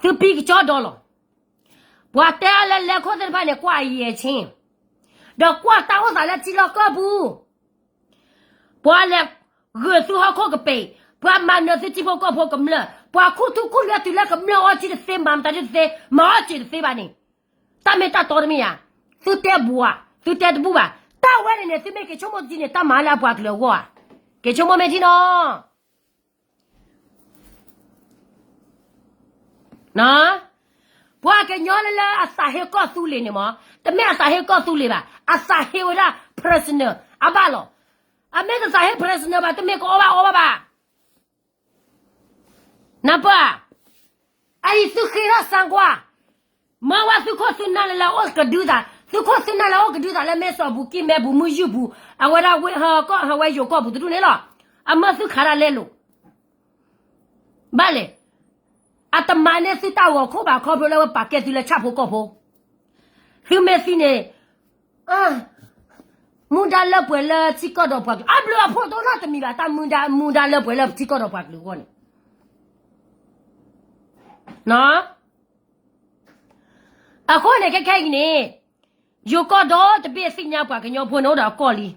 သုပံကကၠီဒီလီၤ. ပှၤတဲအါလၢ line ခိၣ်သ့ၣ်တဖၣ်န့ၣ် ကွၢ်အယံၤအဆ့, ဒီးကွၢ်တၢ်အိၣ်သးလၢထံလီၢ်ကီၢ်ပူၤ ပှၤလဲၤဂုာ်သုဟီၣ်ခိၣ်ကပ့ၤ, ပှၤမၤနၢၤသုထံဖိကီၢ်ဖိကမျၢၢ်, ပှၤခူၣ်ထူခူၣ်လွဲတုၤလၢကမျၢၢ်အီထံတသ့ မၤမတၤဒ်တသ့, မၤအီစ့ၤတသ့ဘၣ်န့ၣ်, တၢ်မ့ၢ်တၢ်တီတမ့ၢ်ဧါ. သုတဲဘူးဧါ, သုတဲတဘူးဘၣ်. တၢ်ဝဲန့ၣ်န့ၣ် သုမ့ၢ်က့ၤဆိကမိၣ်တထံန့ၣ် တၢ်မၤလၢအပှၤကလုာ်အဂီၢ်ဧါ. က့ၤဆိကမိၣ်မ့ၢ်ထံနီၤ ပှၤကညီလၢလၢအသးဟ့ကီၢ်သူလ့ၤန့ၣ်မး, တမ့ၢ်အသးဟ့ကီၢ်သူလ့ၤဘၣ်, အသးဟ့ဝဲဒၣ် personal အဘၣ်လီၤ. အမ့ၢ်တသးဟ့ personal ဘၣ် တမ့ၢ်ကအီၣ်ဘၣ်အီဘၣ်ဘၣ်. နၢ်ပၢၢ်, အအံၤသုဃ့ထီၣ်စၣ်ကွၢ်, မၢဝဲသုခိၣ်သုနၢ်လၢလၢအိၣ်ကဒုသး, သုခိၣ်သုနၢ်လၢအိၣ်ကဒုသးလၢမဲစီၣ်ပူၤ ကံၢ်မဲပူၤ မုၢ်ယုၢ်ပူၤ, အဝဲဒၣ်ဝ့ၢ်ဟီၣ်ကီၢ် ဟဝဲယိၤကီၢ်ပူၤတဒူၣ်န့ၣ်လီၤ. အမၢသုခးဒၣ်လဲလိာ် ဘၣ်လဲၣ်, အတမၤန့ၢ်သုတၢ်ဂီၤခိၣ်ဘၣ် ခီဖျိလၢဝဲပာ်ကဲသုလၢဆၣ်ဖိကီၢ်ဖိ, သုမ့ၢ်သံန့ၣ်, မူဒါလၢပှဲၤလၢထံကီၢ်ဒီးပှၤကလုာ် အဘျုးအဖှိၣ်တအိၣ်နီတမံၤဘၣ် တၢ်မူဒါ မူဒါလၢပှဲၤလၢထံကီၢ်ဒီးပှၤကလုာ်အဂီၢ်န့ၣ် အဃိန့ၣ် ခဲခဲအံၤန့ၣ်, ယိၤကီၢ်ဒီတဘ့ၣ်သ့ၣ်ညါပှၤကညီဖိန့ၣ်အိၣ်ဒီးအကီၢ်လံ.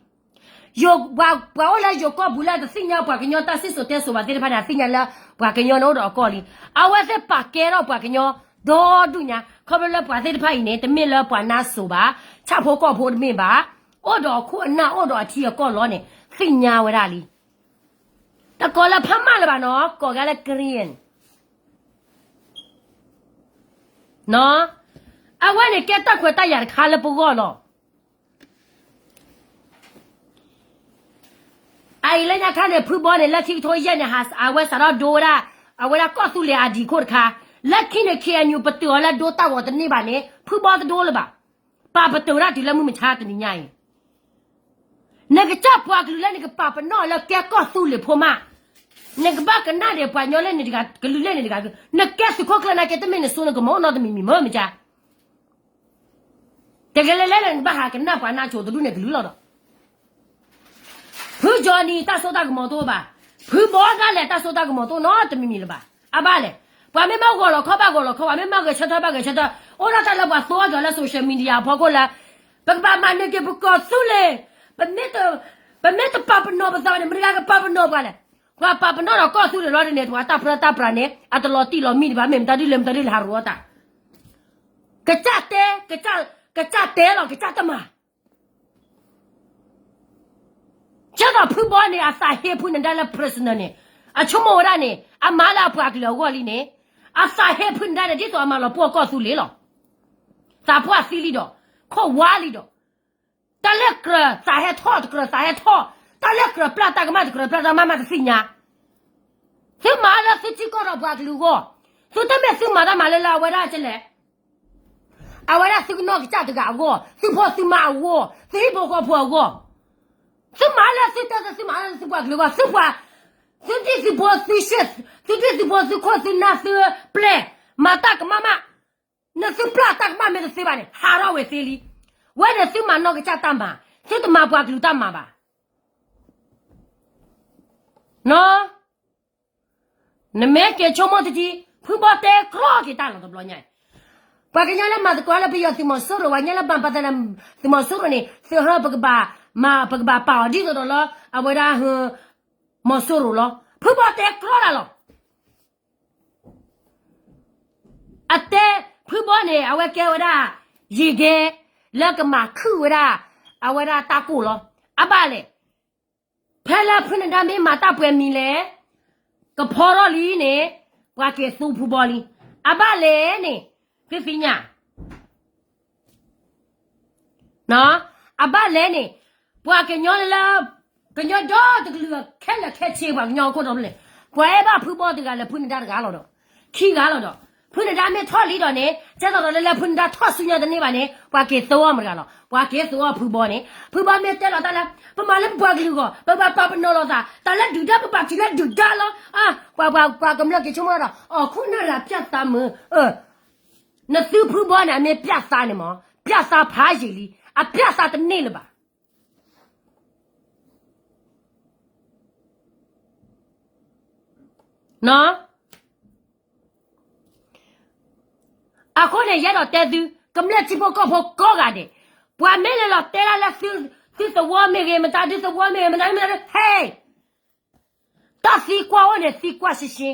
ယိၤ, ပှၤအိၣ်လၢယိၤကီၢ်ပူၤလၢတသ့ၣ်ညါပှၤကညီတၢ်စံၣ်စိၤတဲစိၤဘၣ်သ့ၣ်တဖၣ်န့ၣ် အသ့ၣ်ညါလၢပှၤကညီန့ၣ်အိၣ်ဒီးအကီၢ်လံ. အဝဲသ့ၣ်ပာ်ကဲထီၣ်ပှၤကညီဒီဒူၣ်ညါ ခီဖျိလၢပှၤသ့ၣ်တဖၣ်အံၤန့ၣ် တမ့ၢ်လၢပှၤနါစိၤဘၣ်, ဆၣ်ဖိကီၢ်ဖိတမ့ၢ်ဘၣ်, အိၣ်ဒီးအခိၣ်အနၢ် အိၣ်ဒီးအထံအကီၢ်လီၤန့ၣ် သ့ၣ်ညါဝဲဒၣ်လံ. တကိးလၢဖးမၢ်လၢၤဘၣ်နီၤ ကိးဂၤလၢ Karen အဝဲန့ၣ်ကဲတၢ်ခွဲးတၢ်ယာ်တခါလၢပဂီၢ်လီၤ. အအံၤလၢညါခါန့ၣ် ဖုဘီန့ၣ် လၢခံကထိယဲၢ်န့ၣ် အဝဲစးထီၣ်ဒိဝဲဒၣ် အဝဲဒၣ်ကီၢ်သူလ့ၤအဒံးခိၣ်တခါ, လၢခံန့ၣ် ခ့ၣ်အဲၣ်ယူၣ် ပတုာ်အီၤလၢဒိတၢ်ဂီၤတန့ၢ်ဘၣ်န့ၣ် ဖုဘီတဒိလၢၤဘၣ်. ပာ်ပတုာ်ဝဲဒၣ်တုၤလၢမုၢ်မဆါတနံၤညါအံၤ နကစၢ်ပှၤကလုာ်လၢနကပာ်ပနီၣ်လၢကဲကီၢ်သူလ့ၤဖိမး, နကဘၣ်ကနၣ်ဒီးပှၤကညီလၢန့ၣ်တဂၤ ကလုာ်လၢန့ၣ်တဂၤ, နကဲသုးခိၣ်ကျၢၢ်နာ်က့ တမ့ၢ်နစိနကမီၤနီတမံၤမံၤမ့ၢ်မ့ၢ်ကါ တကလဲၤလဲၤလၢနကဘၣ်ဟးကနၣ်ပှၤနါစိၤတဒူၣ်န့ၣ်ကလုာ်လီၤဒီး ဖုကၠီနံၤတၢ်စိတၢ်ကမီၤတအိၣ်ဘၣ်, ဖုဘီဒၣ်လဲာ်တၢ်စိတၢ်ကမီၤတအိၣ်နီတမံၤမံၤလၢၤဘၣ်. အဘၣ်လဲၣ်, ပှၤမ့ၢ်မ့ၢ်ဂီၤလီၤခီဘၣ်ဂီၤလီၤခီ, ပှၤမ့ၢ်မ့ၢ်ဂဲၤဆၢထၢၣ်ဘၣ်ဂဲၤဆၢထၢၣ်, အိၣ်ဒၣ်တၢ်လၢပှၤသိအီၤဒီးလၢ social media အဖီခိၣ်လၢ ပကဘၣ်မၤန့ၢ်က့ၤပကီၢ်သူလ့ၤ, ပမ့ၢ်တ, ပမ့ၢ်တပာ်ပနီၣ်ပသးဘၣ်န့ၣ် မတၤတဂၤကပာ်ပနီၣ်ပှၤလဲၣ်. ပှၤပာ်ပနီၣ်ဒီးကီၢ်သူလ့ၤလီၤန့ၣ် ပှၤတၢ်ပြၢတၢ်ပြးန့ၣ် အတလီၤတံၢ်လီၤမံၤဒံးဘၣ် မ့ၢ်မတၤဒ်လဲၣ်မတၤဒ်လဲၣ်ဟးရိအီၤတၢ် ကစၢ်တဲ, ကစၢ်တဲလီၤ ကစၢ်တမၤ ကဲသိးဖုဘီန့ၣ် အသးဟ့ဖုနဒါလၢ personal န့ၣ်, အဆိကမိၣ်ဝဲဒၣ်န့ၣ်, အမၤလၢအပှၤကလုာ်အဂီၢ်လံန့ၣ်, အသးဟ့ဖုနဒါန့ၣ် ဒ်သိးအမၤလီၤပှီၢ်ကီၢ်သူလ့ၤလီၤ. သးပှၢ်သံလံဒီး, ခိၣ်ဝါလံဒီး, တၢ်လၢကြၢး သးဟဲထီၣ်တကြၢး သးဟဲထီၣ်, တၢ်လၢကြၢးပျၢ်တၢ်ကမၣ်တကြၢးပျၢ်တၢ်ကမၣ်မးတသ့ၣ်ညါ. သုမၤလၢသုထံကီၢ်ဒီးပှၤကလုာ်အဂီၢ်, သုတမ့ၢ်သုမၤတၢ်မၤလၢလၢအဝဲဒၣ်ကလဲၣ် အဝဲဒၣ်သုကနီၢ်ကစၢ်တဂၤအဂီၢ်, သုဖိသုမါအဂီၢ်, သုဟံၣ်ဖိဃီဖိအဂီၢ်, သုမၤလၢသုတၢ်သုမၤလၢသုပှၤကလုာ်အဂီၢ်, သုပှၤ, သုဒံၣ်သုဖိသု, သုဒံၣ်သုဖိသုခိၣ်သုနၢ်သုပျဲၢ်, မၤတၢ်ကမၣ်မး, နသုပျၢ်တၢ်ကမၣ်မ့ၢ်တသ့ဘၣ်န့ၣ် ဟးထီၣ်ဝဲသ့လံ. ဝဲန့ၣ်သုမၤနီၢ်ကစၢ်တၢ်မၤ, သုတမၤပှၤကလုာ်တၢ်မၤဘၣ်. နမ့ၢ်က့ၤဆိကမိၣ်တထံ, ဖုဘီတဲကြီက့ၤတၢ်လီၤတဘျီညါအံၤ, ပှၤကညီလၢမၤသကိးလၢပယီၤသုးမီၤစိရိၤ, ပှၤကညီလၢမၤပသးန့ၣ်, သုးမီၤစိရိၤန့ၣ် သုဟၢပကဘၣ်မၤ, ပကဘၣ်ပာ်အီၤဒ်သိးဒီးလၢ အဝဲဒၣ် မီၤစိရိၤလီၤ. ဖုဘီတဲကြီတၢ်လီၤ. အတဲ, ဖုဘီန့ၣ် အဝဲကဲဝဲဒၣ် ယံၤကဲ, လၢကမၤခုၣ်ဝဲဒၣ်, အဝဲဒၣ်တၢ်ကိၢ်လီၤ. အဘၣ်လဲၣ်, ဖဲလၢဖုနဒါမ့ၢ်မၤတၢ်ပှဲၤမံၤလဲၣ်, ကဖီထီၣ်လံန့ၣ်, ပှၤက့ၤသူဖုဘီလံ. အဘၣ်လဲၣ်န့ၣ်, သုသ့ၣ်ညါ အဘၣ်လဲၣ်န့ၣ်, ပှၤကညီလၢ, ကညီဒီတကလုာ်ခဲလၢာ်ခဲဆ့ ပှၤကညီအခိၣ်တီဖဲလဲၣ်, ပှၤအဲၣ်ဘၣ်ဖုဘီတဂၤလၢဖုနဒါတဂၤလီၤဒီး, ခံဂၤလီၤဒီး, ဖုနဒါမ့ၢ်ထီၣ်လံဒီးန့ၣ် ကဲသိးဒီးလၢလၢဖုနဒါထီၣ်ဆူညါတန့ၢ်ဘၣ်န့ၣ် ပှၤက့ၤသဝီမတၤတဂၤလီၤ. ပှၤက့ၤသဝီဖုဘီန့ၣ်, ဖုဘီမ့ၢ်တဲလီၤတၢ်လၢ ပမၤလၢပပှၤကလုာ်အဂီၢ်, ပဘၣ်ပာ်ပနီၣ်လိာ်သး, တၢ်လၢဒုၣ်ဒါပဘၣ်ထံၣ်လၢဒုၣ်ဒါလီၤ. ပှၤပှၤပှၤကမျၢၢ်က့ၤဆိကမိၣ်ဒီး အခိၣ်နၢ်တဂၤပျၢ်သးမုာ် နသုဖုဘီန့ၣ် အမ့ၢ်ပျၢ်သးန့ၣ်မး, ပျၢ်သးဖးယံာ်လံ, အပျၢ်သးတန့ၢ်လၢၤဘၣ်. အဃိန့ၣ် ယအဲၣ်ဒိးတဲသု, ကမျၢၢ်ထံဖိကီၢ်ဖိကိးဂၤဒဲး, ပှၤမ့ၢ်လဲၤလီၤတဲဒၣ်လၢသု, သုသဝီမ့ၢ်ဂ့ၤ မတၤဒုသဝီမ့ၢ်ဂ့ၤ မတၤဒုမတၤဒု ဟဲ တၢ်သံကွၢ်အိၣ်န့ၣ် သံကွၢ်ရှဲရှဲ.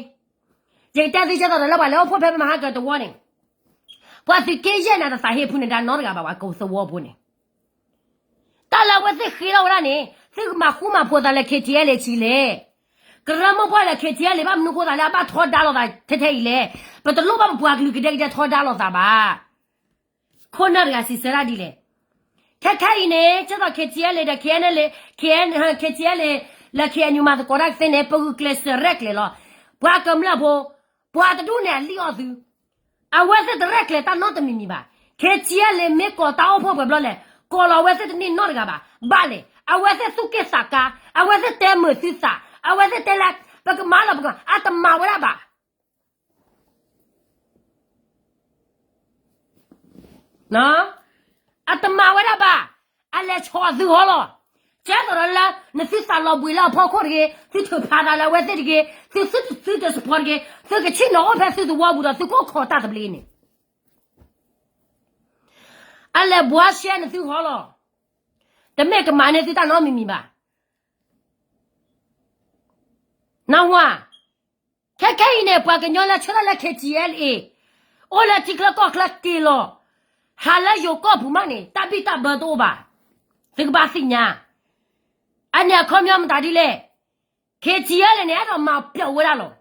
ယကတဲသုကဲသိးဒီးလၢပှၤလၢအိၣ်ဖှိၣ်ဖဲပမၤဟါကၢၤသဝီန့ၣ်, ပှၤသုးက့ယဲၢ်န့ၣ် တသးဟ့ဖုနဒါနီတဂၤဘၣ် ပှၤကိးသဝီဖိန့ၣ်. တၢ်လၢအဝဲသ့ၣ်ဃ့ထီၣ်ဝဲဒၣ်န့ၣ် သုကမၤဃူမၤဖိးသးလၢ KTLA ဆံးလဲၣ်. ကရၢမိၢ်ပှၢ်လၢ KTLA ဘၣ်မနုၤဃိသးလၢအဘၣ်ထီဒါလိာ်သးထဲထဲအံၤလဲၣ်. ပတလိၣ်ဘၣ်ပပှၤကလုာ်ကဒဲကဒဲထီဒါလိာ်သးဘၣ်. ခိၣ်နၢ်တဂၤစံးဆၢဒၣ်ဒ်လဲၣ်. ခဲခဲအံၤန့ၣ် ကဲသိး KTLA ဒီး KNLA, KTLA လၢ KNU မၤသကိးတၢ်ကသ့န့ၣ် ပဂုာ်ကျဲးစၢးရဲၣ်ကျဲၤလီၤ. ပှၤကမျၢၢ်ဖိ, ပှၤတဒူၣ်န့ၣ်အလံၣ်အီၣ်သု အဝဲသ့ၣ်တရဲၣ်ကျဲၤတၢ်နီတမံၤမံၤဘၣ်. KTLA မ့ၢ်ကိးတၢ်အိၣ်ဖှိၣ်ပှဲၤဘျီလဲၣ်, ကိးလီၤအဝဲသ့ၣ်တန့ၢ်နီတဂၤဘၣ်. ဘၣ်လဲၣ်, အဝဲသ့ၣ်သူၣ်က့ၣ်သးကါ, အဝဲသ့ၣ်တဲမုာ်သုသး, အဝဲသ့ၣ်တဲလၢ ပကမၤလီၤပကမၤ, အတမၤဝဲဒၣ်ဘၣ်. အတမၤဝဲဒၣ်ဘၣ်. အလဲၤဆီၣ်သုဟီလီၤ. ကဲသိးဒီးလၢ နသုသးလီၤဘှံးလၢအဖီခိၣ်တဂ့ၤ, သုထုးဖးသးလၢအဝဲသ့ၣ်တဂ့ၤ, သုသုတသုတစဖီတဂ့ၤ, သုကဆ့ၣ်နီၤအိၣ်ဖဲသုသဝီပူၤဒီးသုကအိၣ်ခိးတၢ်သဘျ့န့ၣ် အလဲၤဘှါရှဲနသုဟီလီၤ. တမ့ၢ်ကမၤန့ၢ်သုတၢ်နီတမံၤမံၤဘၣ်. နၢ်ဟူဧါ. ခဲခဲအံၤန့ၣ် ပှၤကညီလၢဆၢထၢၣ်လၢ KTLA အိၣ်လၢထံချၢကီၢ်ချၢက့ၤလီၤ. ဟးလၢယိၤကီၢ်ပူၤမးန့ၣ် တၢ်ဘံၣ်တၢ်ဘၢတအိၣ်ဘၣ်. သုကဘၣ်သ့ၣ်ညါ. အန့ၣ်အခီပညီမတၤဒ်လဲၣ်. KTLA န့ၣ် အဲၣ်ဒိးမၤပျီဝဲဒၣ်လီၤ.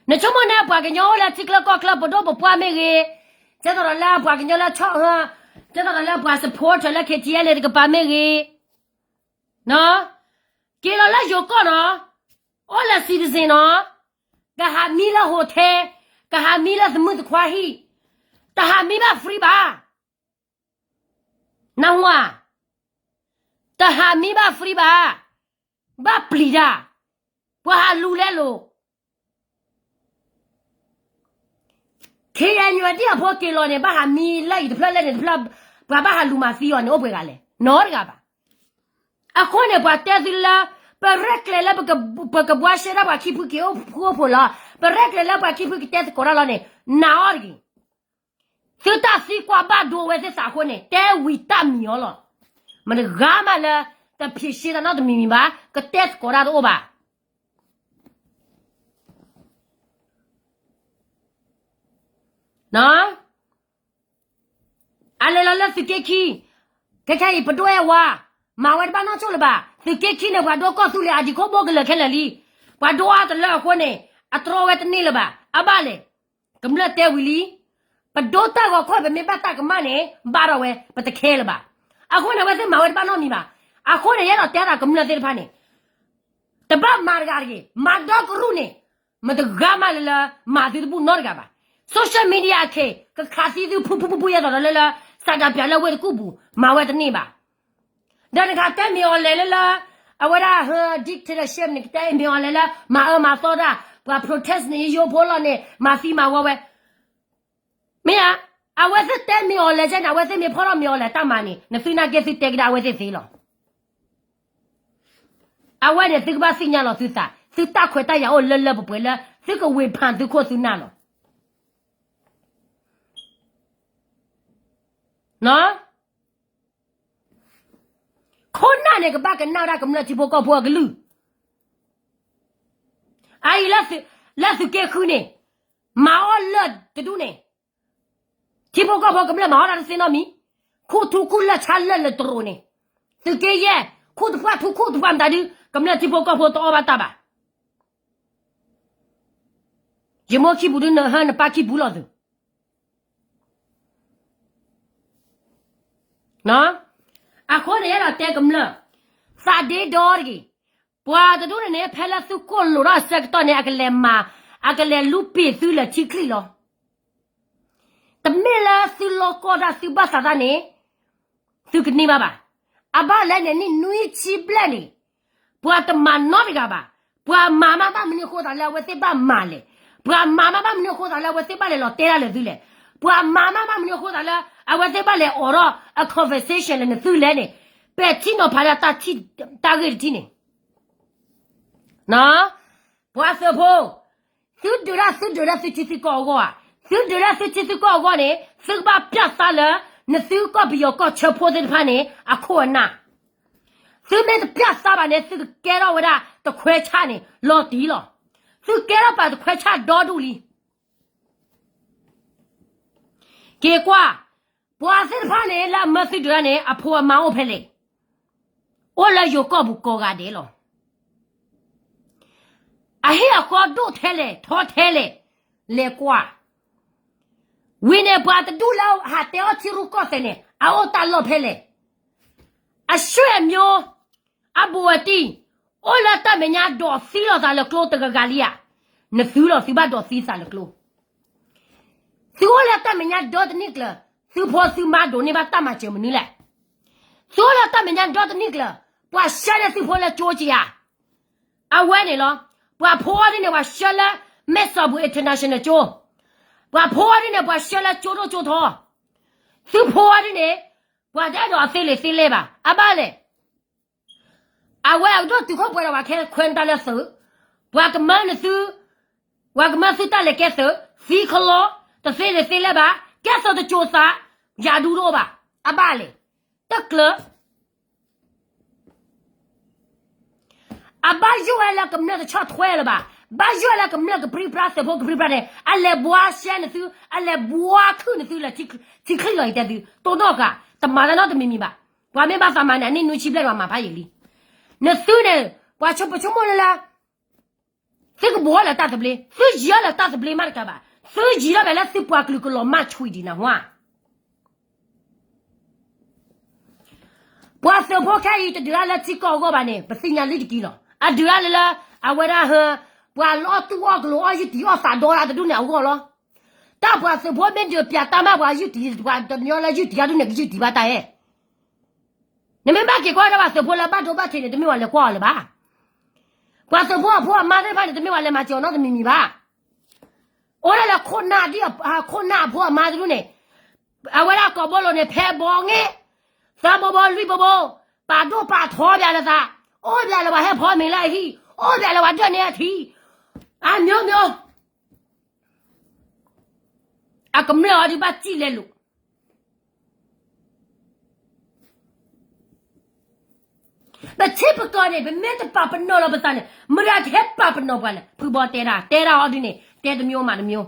နဆိကမိၣ်န့ၣ် ပှၤကညီအိၣ်လၢထံချၢကီၢ်ချၢ ပဒိၣ်ပပှၢ်မ့ၢ်ဂ့ၤ, ကဲသိးဒီးလၢပှၤကညီလၢဆီၣ်, ကဲသိးဒီးလၢပှၤ supporter လၢ KTLA တကပၤမ့ၢ်ဂ့ၤ, က့ၤလီၤလၢယိၤကီၢ်နီၤ, အိၣ်လၢ citizen နီၤ, ကဟးမံလၢ hotel, ကဟးမံလၢသမုၢ်သခွါဟံၣ်, တဟးမံဘၣ် free ဘၣ်. နၢ်ဟူဧါ. တဟးမံဘၣ် free ဘၣ်. ဘၣ်ပျံၤတၢ်, ပှၤဟးလူၤလဲလိာ်. KNU ဒ်အဖိက့ၤလီၤန့ၣ် ဘၣ်ဟးမံလၢအံၤတဖျၢၣ်လၢန့ၣ်တဖျၢၣ်, ပှၤဘၣ်ဟးလူၤမၤသံအီၤန့ၣ် အိၣ်ပှဲၤဂၤလဲၣ်, နီတဂၤဘၣ်. အဃိန့ၣ် ပှၤတဲသုလၢ ပရဲၣ်ကျဲၤလၢ ပကဘှါရှဲဒၣ်ပှၤခံဖုက့ၤအိၣ်ဖှိၣ်ဖိလီၤ, ပရဲၣ်ကျဲၤလၢပှၤခံဖုကတဲသကိးတၢ်လီၤန့ၣ် နာ်အီၤတဂ့ၤ. သုတၢ်သံကွၢ်ဘၣ်ဒိဝဲသ့ၣ်သးအဃိန့ၣ် တဲဝံၤတၢ်မံၤအီၤလီၤ. မတဂၤမးလၢ တဖြေရှင်းတၢ်နီတမံၤမံၤဘၣ်, ကတဲသကိးတၢ်တအိၣ်ဘၣ်. အလဲၤလီၤလၢသုးက့ခံ, ခဲခဲအံၤပဒိၣ်အဲၣ်ဝါ, မၤဝဲတဘၣ်နီၢ်ဆိၣ်လၢၤဘၣ်. သုးက့ခံန့ၣ် ပှၤဒိကီၢ်သူလ့ၤအဒံးခိၣ်ဘိကလၢာ်ခဲလၢာ်လံ. ပှၤဒိအါတလၢအဃိန့ၣ် အတြီဝဲတန့ၢ်လၢၤဘၣ်. အဘၣ်လဲၣ်. ကမျၢၢ်တဲဝံၤလံ, ပဒိတၢ်ဂီၤခီၣ် ပမ့ၢ်ဘၣ်တၢ်ကမၣ်န့ၣ် ဘၣ်ထီၣ်ဝဲ ပတခဲလၢၤဘၣ်. အဃိန့ၣ် အဝဲသ့ၣ်မၤဝဲတဘၣ်နီတမံၤဘၣ်. အဃိန့ၣ် ယအဲၣ်ဒိးတဲဒၣ်ကမျၢၢ်သ့ၣ်တဖၣ်န့ၣ် တဘၣ်မၤတဂၤတဂ့ၤ, မၤဒီကရူၢ်န့ၣ် မတဂၤမးလၢလၢ မၤသုတဘူၣ်နီတဂၤဘၣ်. Social media အခါ ကခးသံသုဖုဖုဖုဖု ယဲသိးဒီးလၢလၢ စးဒၣ်ပၠးလၢဝ့ၢ်တကူၣ်ပူၤ မၤဝဲတန့ၢ်ဘၣ်. ဒီးနကတဲမ့ၢ်အီၤလဲၣ်လၢလၢ အဝဲဒၣ်ဟၢ dictatorship န့ၣ် ကတဲမ့ၢ်အီၤလဲၣ်လၢ မၤအၢမၤသီတၢ် ပှၤ protest န့ၣ် ယိယိဖိလီၤန့ၣ် မၤသံမၤဝီဝဲ မ့ၢ်ဧါ. အဝဲသ့ၣ်တဲမ့ၢ်အီၤလဲၣ်န့ၣ် အဝဲသ့ၣ်မ့ၢ်ဖီၣ်ထီၣ်မ့ၢ်အီၤလဲၣ်တၢ်မၤန့ၣ် နသုနာ်က့သုတဲကဒါအဝဲသ့ၣ်သ့လီၤ. အဝဲန့ၣ်သုကဘၣ်သ့ၣ်ညါလီၤသုသး, သုတၢ်ခွဲးတၢ်ယာ်အိၣ်လၢလၢပှဲၤပှဲၤလၢ သုကဝ့ၤဖးသုခိၣ်သုနၢ်လီၤ. ခိၣ်နၢ်န့ၣ် ကဘၣ်ကနၣ်ဝဲဒၣ်ကမျၢၢ်ထံဖိကီၢ်ဖိအကလုၢ်. အအံၤ လၢသုးက့ဃုန့ၣ် မၤအီၣ်လၢၢ်တဒူၣ်န့ၣ် ထံဖိကီၢ်ဖိကမျၢၢ်မၤအီၣ်တၢ်တသ့နီတမံၤ, ခူၣ်ထူခူၣ်လၢၢ်ဆါလၢၢ်လၢတရိးန့ၣ်, သုးက့ယဲၢ် ခူၣ်တဖၣ်ထူခူၣ်တဖၣ်မတၤဒု ကမျၢၢ်ထံဖိကီၢ်ဖိတအီၣ်ဘၣ်တၢ်ဘၣ်. ယမိၢ်ခံပူၤဒု နဟၢနပၢ်ခံပူၤလီၤသုး အဃိန့ၣ် ယအဲၣ်ဒိးတဲကမျၢၢ် သးဒ့ဒီတဂ့ၤ. ပှၤတဒူၣ်န့ၣ်န့ၣ် ဖဲလၢသုကိၣ်လိာ်ထီၣ်အဆၢကတီၢ်န့ၣ် အကလဲၤမၤ, အကလဲၤလူပံာ်သုလၢထံချံၣ်လီၤ. တမ့ၢ်လၢသုလီၢ်ကီၢ်တၢ်သုဘၣ်သးတၢ်န့ၣ် သုကန့ၢ်ဘၣ်ဘၣ်. အဘၣ်လဲၣ်န့ၣ် နံၣ်နွံဆံဘျဲၣ်န့ၣ် ပှၤတမၤနီတဂၤဘၣ်. ပှၤမၤမးဘၣ်မနုၤအဃိသးလၢအဝဲသ့ၣ်ဘၣ်မၤလဲၣ်. ပှၤမၤမးဘၣ်မနုၤအဃိသးလၢအဝဲသ့ၣ်ဘၣ်လဲၤလီၤတဲတၢ်လၢသုလဲၣ်. ပှၤမၤမးဘၣ်မနုၤအဃိသးလၢ အဝဲသ့ၣ်ဘၣ်လဲၤအိးထီၣ်အ conversation လၢနသုလဲၣ်န့ၣ် ပဲာ်ထံနီၤဖးဒၣ်တၢ်ဂ့ၢ်တထံၣ်န့ၣ် ပှၤသုးဖိ, သုဒုးတၢ်သုဒုးတၢ်သုထံသုကီၢ်အဂီၢ်ဧါ. သုဒုးတၢ်သုထံသုကီၢ်အဂီၢ်န့ၣ် သုကဘၣ်ပျၢ်သါလၢ နသုကီၢ်ပယီၤကီၢ်ဆၢဖိသ့ၣ်တဖၣ်န့ၣ် အခိၣ်အနၢ်. သုမ့ၢ်တပျၢ်သါဘၣ်န့ၣ် သုကကဲထီၣ်ဝဲဒၣ်တခွဲဆၣ်န့ၣ် လီၤတံၢ်လီၤ. သုကဲထီၣ်ပှၤတခွဲဆၣ်ဒီဒူၣ်လံ. က့ၤကွၢ်, ပှၤသ့ၣ်တဖၣ်န့ၣ် လၢအမၢသုဒုးတၢ်န့ၣ် အဖိအမါအိၣ်ဖဲလဲၣ်. အိၣ်လၢယိၤကီၢ်ပူၤကိးဂၤဒဲးလီၤ. အဟ့ၣ်အဃီဒိၣ်ထဲလဲၣ်ထီထဲလဲၣ်, လဲၤကွၢ်. ဝံၤန့ၣ် ပှၤတဒူၣ်လၢဟးတဲအီၣ်ထံရူၢ်ကီၢ်သဲးန့ၣ် အအိၣ်တၢ်လီၢ်ဖဲလဲၣ်. အဆွေအမျိုး, အဘူးအတံၢ်, အိၣ်လၢတၢ်မဲာ်ညါဒိးသံလိာ်သးလၢကျိတဂၤဂၤလံဧါ. နသုလီၤ သုဘၣ်ဒိးသံသးလၢကျိ. သုအိၣ်လၢတၢ်မဲာ်ညါဒီတနံၣ်ကျၢၤ, သုဖိသုမါဒိးန့ၢ်ဘၣ်တၢ်မၤစၢၤမနုၤလဲၣ်. သုအိၣ်လၢတၢ်မဲာ်ညါဒီတနံၣ်ကျၢၤ, ပှၤဆှၢန့ၢ်သုဖိလၢကၠိက့ဧါ. အဝဲန့ၣ်လီၤ. ပှၤဖိအီၤဒ်န့ၣ် ပှၤဆှၢလၢ မဲၢ်စီၤဘူၤ international ကၠိ. ပှၤဖိအီၤဒ်န့ၣ် ပှၤဆှၢလၢကၠိဒိၣ်ကၠိထီ. သုဖိအီၤဒ်န့ၣ် ပှၤတအဲၣ်ဒိးအသ့လံာ်သ့လဲၢ်ဘၣ်. အဘၣ်လဲၣ်. အဝဲအကဒိၣ်တုာ်ခိၣ်ပှဲၤဒီးပှၤခဲခွဲးတၢ်လၢသုး, ပှၤကမၢနသု, ပှၤကမၢသုတၢ်လဲၤကဲသုး, သံခလီ, တသ့လံာ်သ့လဲၢ်ဘၣ်, ကဲသုးတကၠိသး, ယၤဒူတအိၣ်ဘၣ်. အဘၣ်လဲၣ်. တကျၢၤ အဘၣ်ယိၣ်ဝဲလၢကမျၢၢ်တဆီၣ်ထွဲလၢၤဘၣ်. ဘၣ်ယိၣ်ဝဲလၢကမျၢၢ်ကပြံပြါ သုးဖိကပြံပြါန့ၣ် အလဲၤဘှါရှဲနသု, အလဲၤဘှါခုၣ်နသုလၢထံချံၣ်လီၤအံၤတဲသု, တိၢ်နီၣ်ဃာ်, တမၤတၢ်နီတမံၤမံၤဘၣ်. ပှၤမ့ၢ်ဘၣ်သးမၤန့ၣ် အနံၣ်နွံဆံဘျဲၣ်ပှၤမၤဖးယံာ်လံ. နသုန့ၣ် ပှၤဆိကမိၣ်လၢလၢ သုကဘှီလၢတၢ်သဘျ့, သုယံၤအီၤလၢတၢ်သဘျ့မးတကးဘၣ်, သုယံၤလီၤဘၣ်လၢသုပှၤကလုာ်ကလီၤမၢ်ဆွံဒံးနၢ်ဟူဧါ. ပှၤသုးဖိခဲအံၤ တဒုးတၢ်လၢထံကီၢ်အဂီၢ်ဘၣ်န့ၣ် ပသ့ၣ်ညါလံတက့ၢ်လီၤ. အဒုးတၢ်လၢလၢ အဝဲဒၣ်ဟၢ ပှၤလၢအီၣ်တူၢ်အီၣ်ကျိၤအီၣ်ယုၢ်တံၢ်အီၣ်သးဒီတဒူၣ်န့ၣ်အဂီၢ်လီၤ. တၢ်ပှၤသုးဖိမ့ၢ်ဒုးပၠးတၢ်မးပှၤယုၢ်တံၢ် ပှၤတညီလၢယုၢ်တံၢ်အဒူၣ်န့ၣ် ကယုၢ်တံၢ်ဘၣ်တၢ်အဲၣ် နမ့ၢ်ဘၣ်က့ၤကွၢ်တၢ်ပှၤသုးဖိလၢဘၣ်ဒိဘၣ်ထံးန့ၣ် တမ့ၢ်ပှၤလဲၤကွၢ်အီၤလၢၤဘၣ်. ပှၤသုးဖိအဖိအမါသ့ၣ်တဖၣ်န့ၣ် တမ့ၢ်ပှၤလဲၤမၤစၢၤအီၤနီတမံၤမံၤဘၣ်. အိၣ်ဒၣ်လၢခိၣ်နၢ်ဒ် ခိၣ်နၢ်အဖိအမါတဒူၣ်န့ၣ် အဝဲဒၣ်ကိးဘိလိၤန့ၣ် ဖဲဘီငဲၢ် သၢဘိဘိလွံၢ်ဘိဘိ ပာ်ဒိၣ်ပာ်ထီပၠးလၢသး, အိၣ်ပၠးလၢပှၤဟဲဖီမ့ၤလၢအဟံၣ်, အိၣ်ပၠးလၢပှၤဒွဲၣ်န့ၢ်အထံ, အမျိုးမျိုး အကမျၢၢ်အီၤဒုးဘၣ်စံၣ်လဲၤလိာ် ပထံပကီၢ်န့ၣ် ပမ့ၢ်တပာ်ပနီၣ်လီၤပသးန့ၣ် မတၤကဟဲပာ်ပနီၣ်ပှၤလဲၣ်. ဖုဘီတဲတၢ်, တဲတၢ်အီၤဒ်န့ၣ် တဲတမျိုးမးတမျိုး.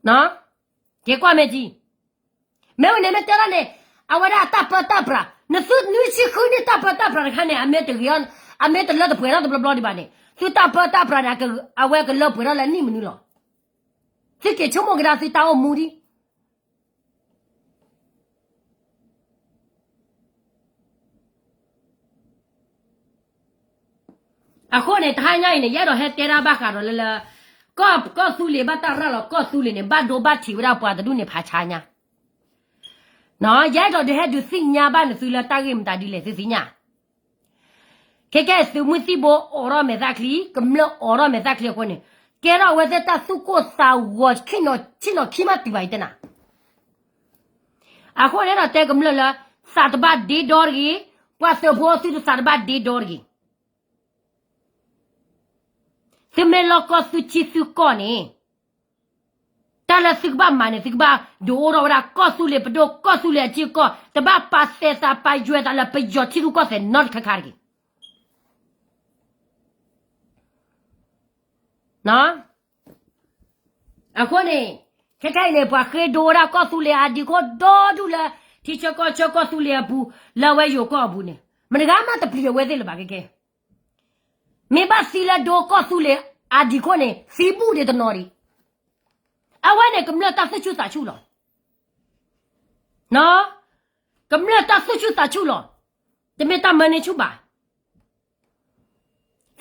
ပ က့ၤကွၢ်မ့ၢ်ကံ, မ့ၢ်ဝဲန့ၣ်မ့ၢ်တဲဒၣ်န့ၣ်, အဝဲဒၣ်အတၢ်ပၢတၢ်ပြး, နသုနွံဆံဃုနံၣ်တၢ်ပၢတၢ်ပြးတခါန့ၣ် အမ့ၢ်တဂ့ၤ, အမ့ၢ်တလၢတပှဲၤထီၣ်တဘျီဘျီဒံးဘၣ်န့ၣ် သုတၢ်ပၢတၢ်ပြးန့ၣ် အဝဲကလၢပှဲၤထီၣ်လၢနံၣ်မနုၤလီၤ. သုက့ၤဆိကမိၣ်ကဒါသုတၢ်အိၣ်မူဒံး အဃိန့ၣ် တဟါညါအံၤန့ၣ် ယအဲၣ်ဒိးဟဲတဲဒၣ်ဘၣ်ဃးဒီးလၢလၢ ကီၢ်သူလ့ၤဘၣ်တၢ်ရၤလီၤ ကီၢ်သူလ့ၤန့ၣ် ဘၣ်ဒိဘၣ်ထံးဝဲဒၣ်ပှၤတဒူၣ်န့ၣ်ဖးဆါညါ, ယအဲၣ်ဒိးဒုးဟဲဒုးသ့ၣ်ညါဘၣ်နသုလၢတၢ်ဂ့ၢ်မတၤဒ်လဲၣ်သုသ့ၣ်ညါ, ခဲကဲသုးမုၢ်သံၣ်ဘိအိးထီၣ်မဲာ်သၣ်ချံ ကမျၢၢ်အိးထီၣ်မဲာ်သၣ်ချံအဃိန့ၣ် ကဲထီၣ်အဝဲသ့ၣ်တၢ်သူၣ်ကိၢ်သးဂီၤဆ့ၣ်နီၤဆ့ၣ်နီၤခံမးတုၤဘၣ်အံၤတဲနၤ အဃိန့ၣ်ဒီးတဲကမျၢၢ်လၢ သးတဘၣ်ဒ့ဒီတဂ့ၤ, ပှၤသုးဖိသုတသးတဘၣ်ဒ့ဒီတဂ့ၤ. သုမ့ၢ်လီၢ်ကီၢ်သုထံသုကီၢ်န့ၣ် တၢ်လၢသုကဘၣ်မၤန့ၣ် သုကဘၣ်ဒုးအိၣ်ထီၣ်ဝဲဒၣ်ကီၢ်သူလ့ၤပဒိၣ် ကီၢ်သူလ့ၤအထံအကီၢ်, တဘၣ်ပာ်သဲးသးပာ်ယွဲသးလၢပယီၤထံရူၢ်ကီၢ်သဲးနီတခါခါတဂ့ၤ. အဃိန့ၣ် ခဲခဲအံၤန့ၣ် ပှၤဃ့ဒိဝဲဒၣ်ကီၢ်သူလ့ၤအဒံခိၣ်ဒီဒူၣ်လၢ ထံဆၢကီၢ်ဆၢကီၢ်သူလ့ၤအပူၤ လၢအဝဲယိၤကီၢ်အပူၤန့ၣ် မတဂၤမးတပျံၤအဝဲသ့ၣ်လၢၤဘၣ်ခဲခဲ. မ့ၢ်ဘၣ်သံလၢဒိကီၢ်သူလ့ၤအဒံခိၣ်န့ၣ် သံဘူၣ်ဒံးတနီၤဒံး. အဝဲန့ၣ်ကမျၢၢ်တၢ်သူၣ်ဆူၣ်သးဆူၣ်လီၤ. ကမျၢၢ်တၢ်သူၣ်ဆူၣ်သးဆူၣ်လီၤ. တမ့ၢ်တၢ်မၢန့ၢ်ဆူၣ်ဘၣ်.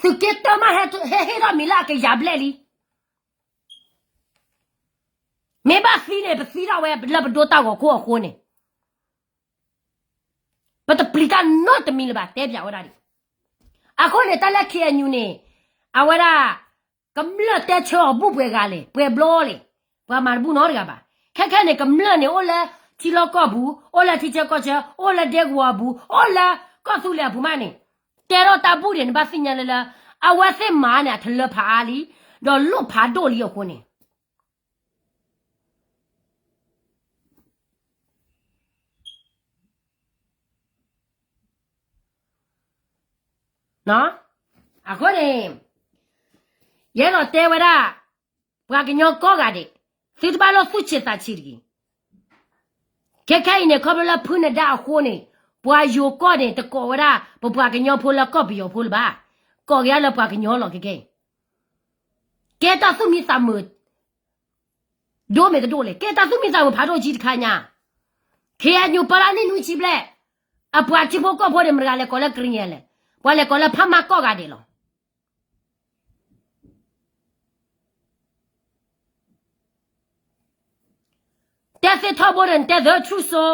သုးက့တၢမးဟဲဟ့ၣ်ထီၣ်မံၤလၢအကယၤဘျဲၣ်လံ. မ့ၢ်ဘၣ်သံန့ၣ် ပသံထီၣ်ဝဲလၢပဒိတၢ်ဂီၤခိၣ်အဃိန့ၣ် ပတပျံၤတၢ်နီတမံၤလၢၤဘၣ် တဲပၠးဝဲဒၣ်ဒံး. အဃိန့ၣ် တၢ်လၢ ခ့ၣ်အဲၣ်ယူၣ်န့ၣ် အဝဲဒၣ် ကမျၢၢ်တဲဆၢအီၤဘူၣ်ပှဲၤဂၤလဲၣ် ပှဲၤဘျီလဲၣ်, ပှၤမၤတဘူၣ်နီတဂၤဘၣ်. ခဲခဲန့ၣ် ကမျၢၢ်န့ၣ် အိၣ်လၢထံလီၢ်ကီၢ်ပူၤ, အိၣ်လၢထံဆၢကီၢ်ဆၢ, အိၣ်လၢဒဲကဝီၤအပူၤ, အိၣ်လၢကီၢ်သူလ့ၤအပူၤမးန့ၣ်, တဲထီၣ်တၢ်ဘူၣ်ဒံး နဘၣ်သ့ၣ်ညါလၢလၢ အဝဲသ့ၣ်မၤန့ၣ် အထလၢဖးအါလံ, ဒီးလိၣ်ဖးဒိၣ်လံအဃိန့ၣ် အဃိန့ၣ် ယအဲၣ်ဒိးတဲဝဲဒၣ် ပှၤကညီကိးဂၤဒဲး, သုတဘၣ်လိၣ်သူၣ်ဆံးသးဆံးတဂ့ၤ. ခဲခဲအံၤန့ၣ် ခီဖျိလၢဖုနဒါအဃိန့ၣ် ပှၤယိၤကီၢ်န့ၣ် တကိးဝဲဒၣ် ပပှၤကညီဖိလၢကီၢ်ပယီၤဖိလၢၤဘၣ်, ကိးက့ၤအါလၢပှၤကညီလီၤခဲခဲအံၤ. ကဲတၢ်သူၣ်မံသးမုာ် ဒိၣ်မ့ၢ်တဒိၣ်လဲၣ်, ကဲတၢ်သူၣ်မံသးမုာ်ဖးဒိၣ်ကံတခါညါ, ခ့ၣ်အဲၣ်ယူၣ်ပၢလၢ နံၣ်နွံဆံဘျဲၣ်, အပှၤထံဖိကီၢ်ဖိန့ၣ် မတဂၤလဲၤကိးလၢကရံၣ်လဲၣ်, ပှၤလဲၤကိးလၢဖးမၤကိးဂၤဒဲးလီၤ. တဲသ့ထီဘိဒီး နတဲသ့ထရူၣ်စိ,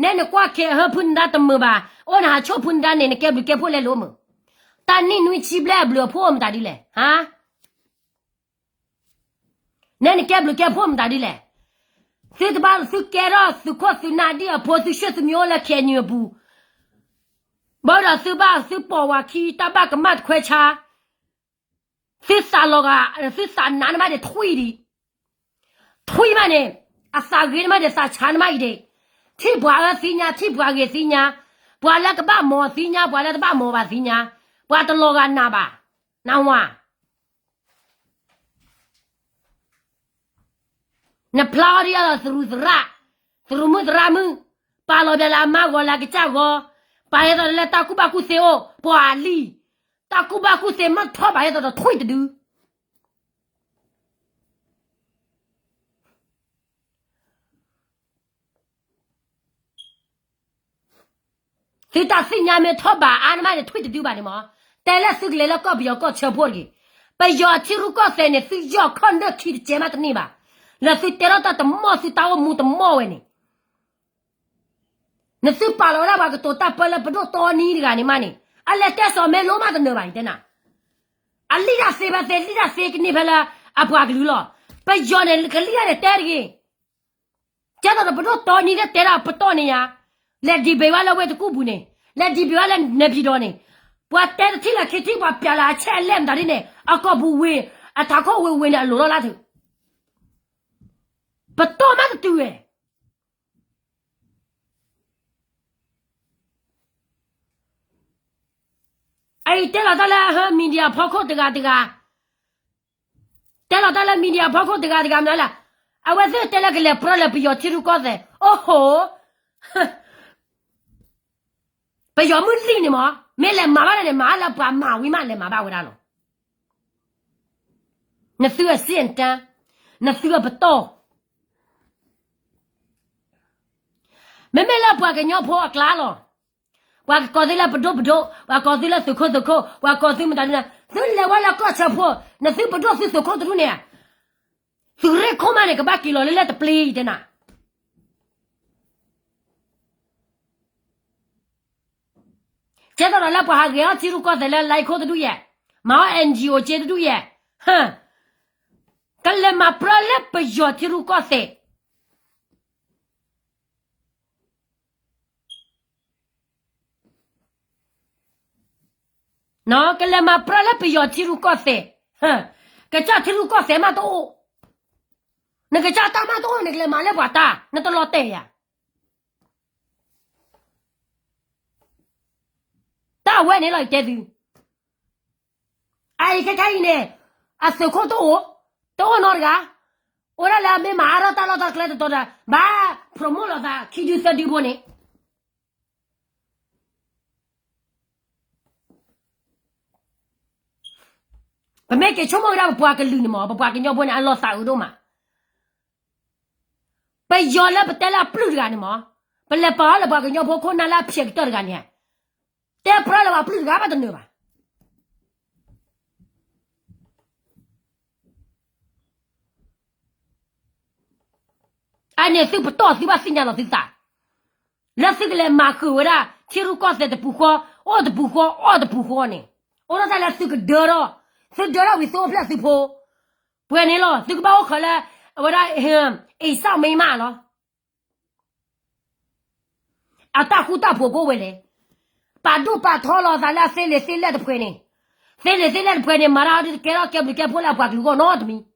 နဲနကွၢ်ခဲဟၢဖုနဒါတမုာ်ဘၣ်, အိၣ်နဟးဆိၣ်ဖုနဒါန့ၣ် နကဲဘျုးကဲဖှိၣ်လဲၤလိၤမုာ်, တၢ်နံၣ်နွံဆံဘျဲၣ်အဘျုးအဖှိၣ်အိၣ်မတၤဒ်လဲၣ်, ဟါ နဲနကဲဘျုးကဲဖှိၣ်မတၤဒ်လဲၣ်. သုတဘၣ်သုကဲထီၣ်သုးခိၣ်သုးနၢ်ဒ်အဖိ သုဆှၢသုမံၤအိၣ်လၢ ခ့ၣ်အဲၣ်ယူၣ်အပူၤ, ဘၣ်ဒီးသုဘၣ်သုပိာ်ဝၤခံ တၢ်ဘၣ်ကမၣ်တခွဲးဆါ, သုသးလီၤဂာ် သုသးနးနမးဒံးထွံၣ်ဒံး, ထွံၣ်မးန့ၣ်, အသးဂ့ၤနမးဒံး သးဆါနမးအံၤဒံး, ထံၣ်ပှၤအၢသ့ၣ်ညါ ထံၣ်ပှၤဂ့ၤသ့ၣ်ညါ, ပှၤလၢကဘၣ်မၤသ့ၣ်ညါ ပှၤလၢတဘၣ်မၤဘၣ်သ့ၣ်ညါ, ပှၤတလီၤဂာ်နးဘၣ်, နၢ်ဟူဧါ. နဖျါအီၤဒ်အသရူးသရၣ်, သရူးမုၣ်သရၣ်မုၣ်, ပာ်လီၤဘၣ်လၢအမါဂီၤလၢအကစၢ်ဂီၤ, ပာ်ဟဲသိးလၢတၢ်ကူၣ်ဘၣ်ကူၣ်သ့အိၣ်, ပှၤအလံၤ, တၢ်ကူၣ်ဘၣ်ကူၣ်သ့မ့ၢ်ထီၣ်ဘၣ်ဟဲသိးဒီးထွံၣ်တဒု သုတၢ်သ့ၣ်ညါမ့ၢ်ထီၣ်ဘၣ်အါနမးန့ၣ် ထွံၣ်တဒုဘၣ်န့ၣ်မး, တဲလၢသုကလဲၤလၢကီၢ်ပယီၤကီၢ်ဆၢဖိတဂ့ၤ, ပယီၤထံရူၢ်ကီၢ်သဲးန့ၣ် သုယီၢ်ခီၣ်နၢၣ်ခံတကဲမးတန့ၢ်ဘၣ်, လၢသုတဲထီၣ်တၢ်တမီၢ် သုတၢ်အိၣ်မူတမီၢ်ဝဲန့ၣ် နသုပာ်လီၤဝဲဒၣ်ပှၤကတိၤတၢ်ပၢလၢပဒိၣ်တီနံတဂၤန့ၣ်မးန့ၣ်, အလဲၤတဲစီၤမဲလိမးတနၢၤဘၣ်အံၤတဲနၤ, အလံၣ်တၢ်သ့ဖဲသ့ လံၣ်တၢ်သ့ကန့ၢ်ဖဲလၢအပှၤကလုာ်လီၤ. ပယီၤန့ၣ် ကလံၣ်တၢ်န့ၣ်တဲတဂ့ၤ, ကဲသိးဒီးပဒိၣ်တီနံကတဲဒၣ်ပတီၢ်န့ၣ်ယါ, လဲၤဒံးဘ့ၣ်ဝဲလၢဝ့ၢ်တကူၣ်ပူၤန့ၣ်, လဲၤဒံးဘ့ၣ်ဝဲလၢနဲပၠံၤဒီးန့ၣ်, ပှၤတဲတထံၣ်လၢခံထံၣ် ပှၤပျးလၢအဆဲးအလဲၢ်မတၤဒ်န့ၣ် အကီၢ်ပူၤဝ့ၢ်, အထးခိၣ်ဝ့ၢ်ဝ့ၢ်န့ၣ် အလိၤထီၣ်လၢထူ, ပတီၢ်မးတတုၤဝဲ အအံၤတဲလီၤတၢ်လၢအဟၢ media ဖီခိၣ်တဂၤတဂၤ, တဲလီၤတၢ်လၢ media ဖီခိၣ်တဂၤတဂၤမနုၤလဲၣ်, အဝဲသ့ၣ်တဲလၢကလဲၤပြၢလၢပယီၤထံရူၢ်ကီၢ်သဲး, အိၣ်ဟိ, ပယီၤမုၢ်လံၣ်န့ၣ်မး, မ့ၢ်လဲၤမၤဘၣ်န့ၣ် မၤလၢပှၤမၤဝံၤမး လဲၤမၤဘၣ်ဝဲဒၣ်လီၤ. နသုအစ့ၣ်တၢ်, နသုအပတီၢ် မ့မ့ၢ်လၢပှၤကညီဖိအကျါလီၤ. ပှၤကကိးသုလၢပဒိၣ်ပဒိၣ်, ပှၤကိးသုလၢသုးခိၣ်သုးခိၣ်, ပှၤကိးသုမတၤဒ်န့ၣ်, သုလဲၤဝဲလၢကီၢ်ဆၢဖိ, နသုပဒိၣ်သုသုးခိၣ်တဒူၣ်န့ၣ်, သုးရ့ၣ်ခိၣ်မးန့ၣ် ကဘၣ်က့ၤလီၤလၢလၢတပျ့ၤတဲနၤ ကဲသိးဒီးလၢပှၤဟးဂဲၤအီၣ်ထံရူၢ်ကီၢ်သဲးလၢ လါခိၣ်တဒူၣ်ယဲၢ်, မၤအီၣ် NGO က့တဒူၣ်ယဲၢ်, ကလဲၤမၤပြၢလၢပယီၤထံရူၢ်ကီၢ်သဲး ကလဲၤမၤပြၢလၢပယီၤထံရူၢ်ကီၢ်သဲး, ကစၢ်ထံရူၢ်ကီၢ်သဲးမးတအိၣ်, နကစၢ်တၢ်မးတအိၣ် နကလဲၤမၤလၢပှၤတၢ် နတလီၤတဲာ်ယၤ တၢ်အဝဲန့ၣ်လီၤ ယတဲသု, အအံၤခဲခါအံၤန့ၣ်, အသုးခိၣ်တအိၣ်, တအိၣ်နီတဂၤ, အိၣ်ဒၣ်လၢအမ့ၢ်မၤအါထီၣ်တၢ်လီၢ်တၢ်ကျဲတတီၤဒီး ဘၣ် promote လိာ်သးခံဒုသၢဒုဖိန့ၣ် ပမ့ၢ်က့ၤဆိကမိၣ်ဝဲဒၣ်ပပှၤကလုာ်န့ၣ်မး ပပှၤကညီဖိန့ၣ် အလီၤသးအုးဒိၣ်မး, ပယီၤလၢပတဲလၢအပျုၢ်တဂၤန့ၣ်မး, ပလဲၤပာ်အီၤလၢပှၤကညီဖိခိၣ်နၢ်လၢအဖျဲးကတၢၢ်တဂၤန့ၣ်, တဲပြၢလၢပှၤပျုၢ်တဂၤဘၣ်တနၢၤဘၣ်. အန့ၣ်သုပတီၢ်သုဘၣ်သ့ၣ်ညါလီၤသုသး, လၢသုကလဲၤမၤဃုာ်ဝဲဒၣ် ထံရူၢ်ကီၢ်သဲးတပူၤဃီ, အိၣ်တပူၤဃီ အီၣ်တပူၤဃီန့ၣ်, အိၣ်ဒၣ်တၢ်လၢသုကဒၢထီၣ်, သုဒၢထီၣ်ဝံၤသုအိၣ်ဖျဲၣ်သုဖိ, ပှဲၤန့ၣ်လီၤ သုကဘၣ်အိၣ်ဃီလၢ အဝဲဒၣ် အ့ၣ်စၣ်မ့ၢ်မးလီၤ. အတၢ်ဃူတၢ်ဖိးကအိၣ်ဝဲလဲၣ်. ပာ်ဒိၣ်ပာ်ထီလီၤသးလၢအသ့လံာ်သ့လဲၢ်တဖှဲန့ၣ်, သ့လံာ်သ့လဲၢ်တဖှဲန့ၣ် မၤတၢ်အီၤဒ်တကဲထီၣ်ကဲဘျုးကဲဖှိၣ်လၢအပှၤကလုာ်အဂီၢ်နီတမံၤ.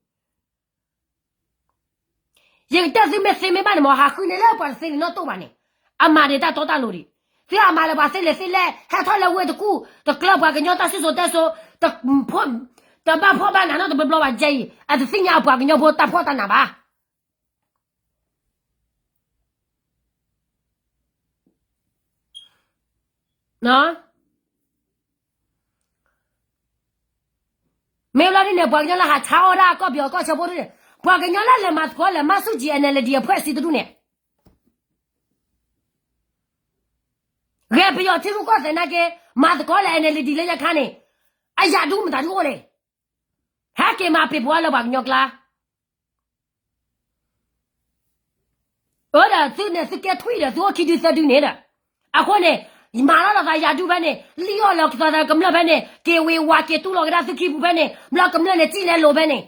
ယကတဲသုမ့ၢ်သ့မ့ၢ်ဘၣ်န့ၣ်မး ဟးဃုန့ၢ်လၢပှၤတသ့လံာ်နီၣ်တိၢ်ဘၣ်န့ၣ်, အမၤဒံးတၢ်တီတၢ်လိၤဒံး. သုအမၤလၢပှၤသ့လံာ်သ့လဲၢ် ဟဲထီၣ်လၢဝ့ၢ်တကူၣ် တကျၢပှၤကညီတၢ်စံၣ်စိၤတဲစိၤ, တဘၣ်ဖှီၣ်ဘၣ်နးနီၣ်တဘျီဘျီဘၣ်ကဲအံၤ အတသ့ၣ်ညါအပှၤကညီဖိတၢ်ဖှီၣ်တၢ်နးဘၣ်. မ့ၢ်ဘျီဒ်န့ၣ် ပှၤကညီလၢဟးဆါအီၣ်ဒၣ်ကီၢ်ပယီၤကီၢ်ဆၢဖိဒ်န့ၣ်, ပှၤကညီလၢလဲၤမၤသကိးလဲၤမၤဆူၣ်ကံ NLD အဖွဲ့အစည်းတဒူၣ်န့ၣ်, ဂဲၤပယီၤထံရူၢ်ကီၢ်သဲးနာ်က့, မၤသကိးလဲၤ NLD လၢညါခါန့ၣ်, အယၤဒူမတၤဒူအိၣ်လဲၣ်. ဟဲက့ၤမၤပ့ၤပှၤလၢပှၤကညီကျါ အၢဒီးသုန့ၣ်သုကဲထွံၣ်ဒီး သုအိၣ်ခံဒုသၢဒုန့ၣ်ဒီး, အဃိန့ၣ်, မၤလီၤလီၤသးယၤဒူဖဲန့ၣ် လံၣ်အီၣ်လီၤကသးသးကမျၢၢ်ဖဲန့ၣ် က့ၤဝ့ၤဝၤက့ၤတူၢ်လီၤကဒါသုခံပူၤဖဲန့ၣ် ဘျီကမျၢၢ်န့ၣ် စံၣ်လဲၤလိၤဖဲန့ၣ်,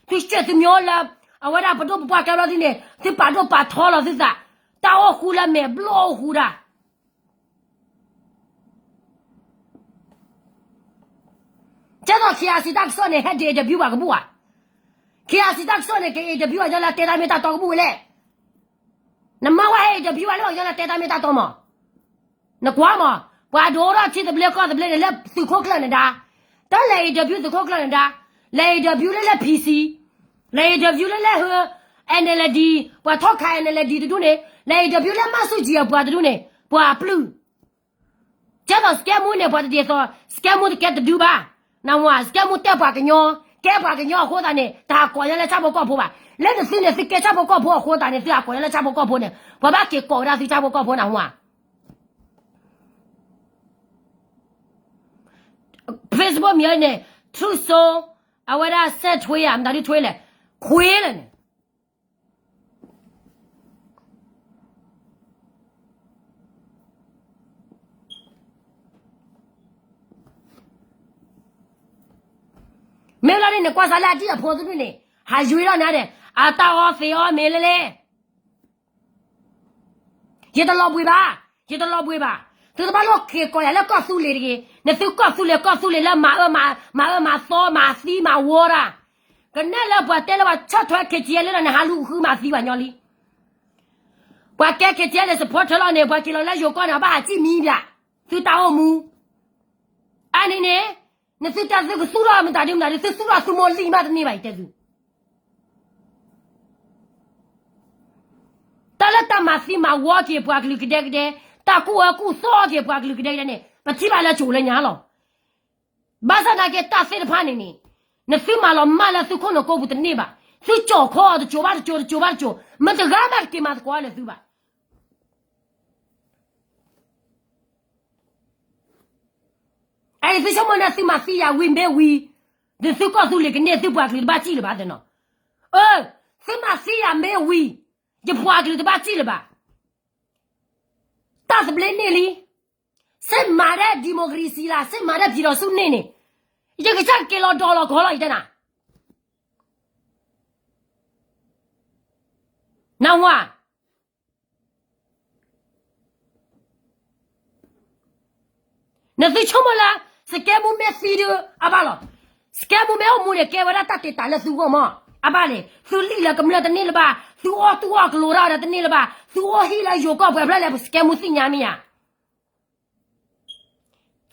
သုဆှၢသုမ့ၢ်လၢ အဝဲဒၣ်ပဒိၣ်ပပှၢ်ကဲဘျီဒ်န့ၣ် သုပာ်ဒိၣ်ပာ်ထီလီၤသုသး, တၢ်အိၣ်ဃူလၢမဲာ်ဘျီၣ်အိၣ်ဃူဒၣ် ကဲသိး KIC တၢ်ကစီၣ်န့ၣ် ဟဲဒုး interview ပှၤကဘူၣ်ဧါ. KIC တၢ်ကစီၣ်န့ၣ် က interview ပှၤကညီလၢတဲတၢ်မ့ၢ်တၢ်တီကဘူၣ်ဝဲလဲၣ်. နမါဝဲဟဲ interview ပှၤလၢပှၤကညီလၢတဲတၢ်မ့ၢ်တၢ်တီမး. နကွၢ်မး, ပှၤဒိၣ်ထီၣ်ထံသဘျ့ကီၢ်သဘျ့န့ၣ် လၢသုးခိၣ်ကျၢၢ်နဒါ, တၢ်လဲၤ interview သုးခိၣ်ကျၢၢ်နဒါ, လဲၤ interview လၢလၢ PC, လဲၤ interview လၢလၢ NLD, ပှၤထီၣ်ခး NLD တဒူၣ်န့ၣ်, လဲၤ interview လၢမၤဆူၣ်ကံအပှၤတဒူၣ်န့ၣ်, ပှၤအပျုၢ် ကဲသိး စကဲမူန့ၣ် ပှၤတဒ်သိး စကဲမူတကဲတဒုဘၣ်. နဝၤ စကဲမူတဲပှၤကညီ, ကဲပှၤကညီအဃိသတးန့ၣ် တဟးကိးညီလၢဆၣ်ဖိကီၢ်ဖိဘၣ်. လၢနသုန့ၣ် သုကဲဆၣ်ဖိကီၢ်ဖိအဃိသတးန့ၣ် သုဟးကိးညီလၢဆၣ်ဖိကီၢ်ဖိန့ၣ် ပှၤဘၣ်က့ၤကိးဝဲဒၣ်သုဆၣ်ဖိကီၢ်ဖိနဝၤ Facebook မံၤန့ၣ် Truth Show အဝဲဒၣ်စဲးထွ့ဧါ မတၤဒုထွ့လဲၣ် ခွ့လၢာ်န့ၣ် မ့ၢ်လီၤန့ၣ် နကွၢ်စးလၢအဒံၣ်အဖိသဒူၣ်န့ၣ် ဟးယွၤလီၤနၤဒီး အတၢ်အီသံးအီမ့ၢ်လဲၣ်လဲၣ် ယတလီၤဘှံးဘၣ်, ယတလီၤဘှံးဘၣ်. သုတဘၣ်လိၣ်က့ၤကိးယၤလၢကီၢ်သူလ့ၤတဂ့ၤ. နသုကီၢ်သူလ့ၤ ကီၢ်သူလ့ၤလၢမၤအၢမၤသီမၤသံမၤဝီတၢ်. ကနဲၣ်လၢပှၤတဲလၢပှၤဆီၣ်ထွဲ KTLA လၢနဟးလူၤဃုမၤသံဘၣ်ညီလံ. ပှၤကဲ KTLA supporter လီၤန့ၣ် ပှၤက့ၤလီၤလၢယိၤကီၢ်န့ၣ် အဘၣ်ဟးစံၣ်မံဘၣ်. သုတၢ်အိၣ်မူ အန့ၣ်န့ၣ် နသုတဲသုကသူၣ်ထီၣ်မတၤဒုမတၤဒု သုသူၣ်ထီၣ်သုမိၢ်လံၢ်မးတန့ၢ်ဘၣ် ယတဲသု တၢ်မၤသံမၤဝီက့ၤပှၤကလုာ်ကဒဲကဒဲ, တၢ်ကူၣ်အၢကူၣ်သီက့ၤပှၤကလုာ်ကဒဲကဒဲန့ၣ် ပထံၣ်ဘၣ်လၢကၠိလၢညါလီၤ. ဘၣ်ဆၣ်သနာ်က့ တၢ်သ့ၣ်တဖၣ်န့ၣ်န့ၣ် နသုမၤလီၤမၢ်လၢသုခိၣ်နူာ်ကိးပူၤတန့ၢ်ဘၣ်. သုကၠီၣ်ခီအီၤတကၠိဘၣ်တကၠိ တကၠိဘၣ်တကၠိ, မတၤတဂၤမးတက့ၤမၤသကိးလၢသုဘၣ်. အအံၤ သုဆိကမိၣ်န့ၣ် သုမၤသံယၤဝံၤမ့ၢ်ဝံၤ, ဒီးသုကီၢ်သူလ့ၤကန့ၢ်သုပှၤကလုာ်တဘၣ်စံၣ်လၢၤဘၣ်သနီၤ. အၢ, သုမၤသံယၤမ့ၢ်ဝံၤ, ယပှၤကလုာ်တဘၣ်စံၣ်လၢၤဘၣ်. တၢ်သဘျ့န့ၢ်လံ, စ့မၤဒဲး democracy လၢ စ့မၤဒဲး ပြည်ထောင်စု န့ၣ်န့ၣ်, ယကစၢ်က့ၤလီၤဒီးလီၤကီၢ်လီၤ ယတဲနၤ. နၢ်ဟူဧါ. နသုဆိကမိၣ်လၢ စကဲမူမ့ၢ်သံဒုး အဘၣ်လီၤ. စကဲမူမ့ၢ်အိၣ်မူန့ၣ် ကဲဝဲဒၣ်တၢ်တ့ၢ်တၢ်လၢသုဂီၢ်မး, အဘၣ်န့ၣ် သုလံၣ်လၢကမျၢၢ်တန့ၢ်လၢၤဘၣ်, သုအီၣ်တူၢ်အီၣ်ကျိၤတၢ်ဒီးတန့ၢ်လၢၤဘၣ်, သုအိၣ်ဟံၣ်လၢယိၤကီၢ်ပှဲၤဖျၢၣ်လဲၣ် စကဲမူသ့ၣ်ညါမ့ၢ်ဧါ.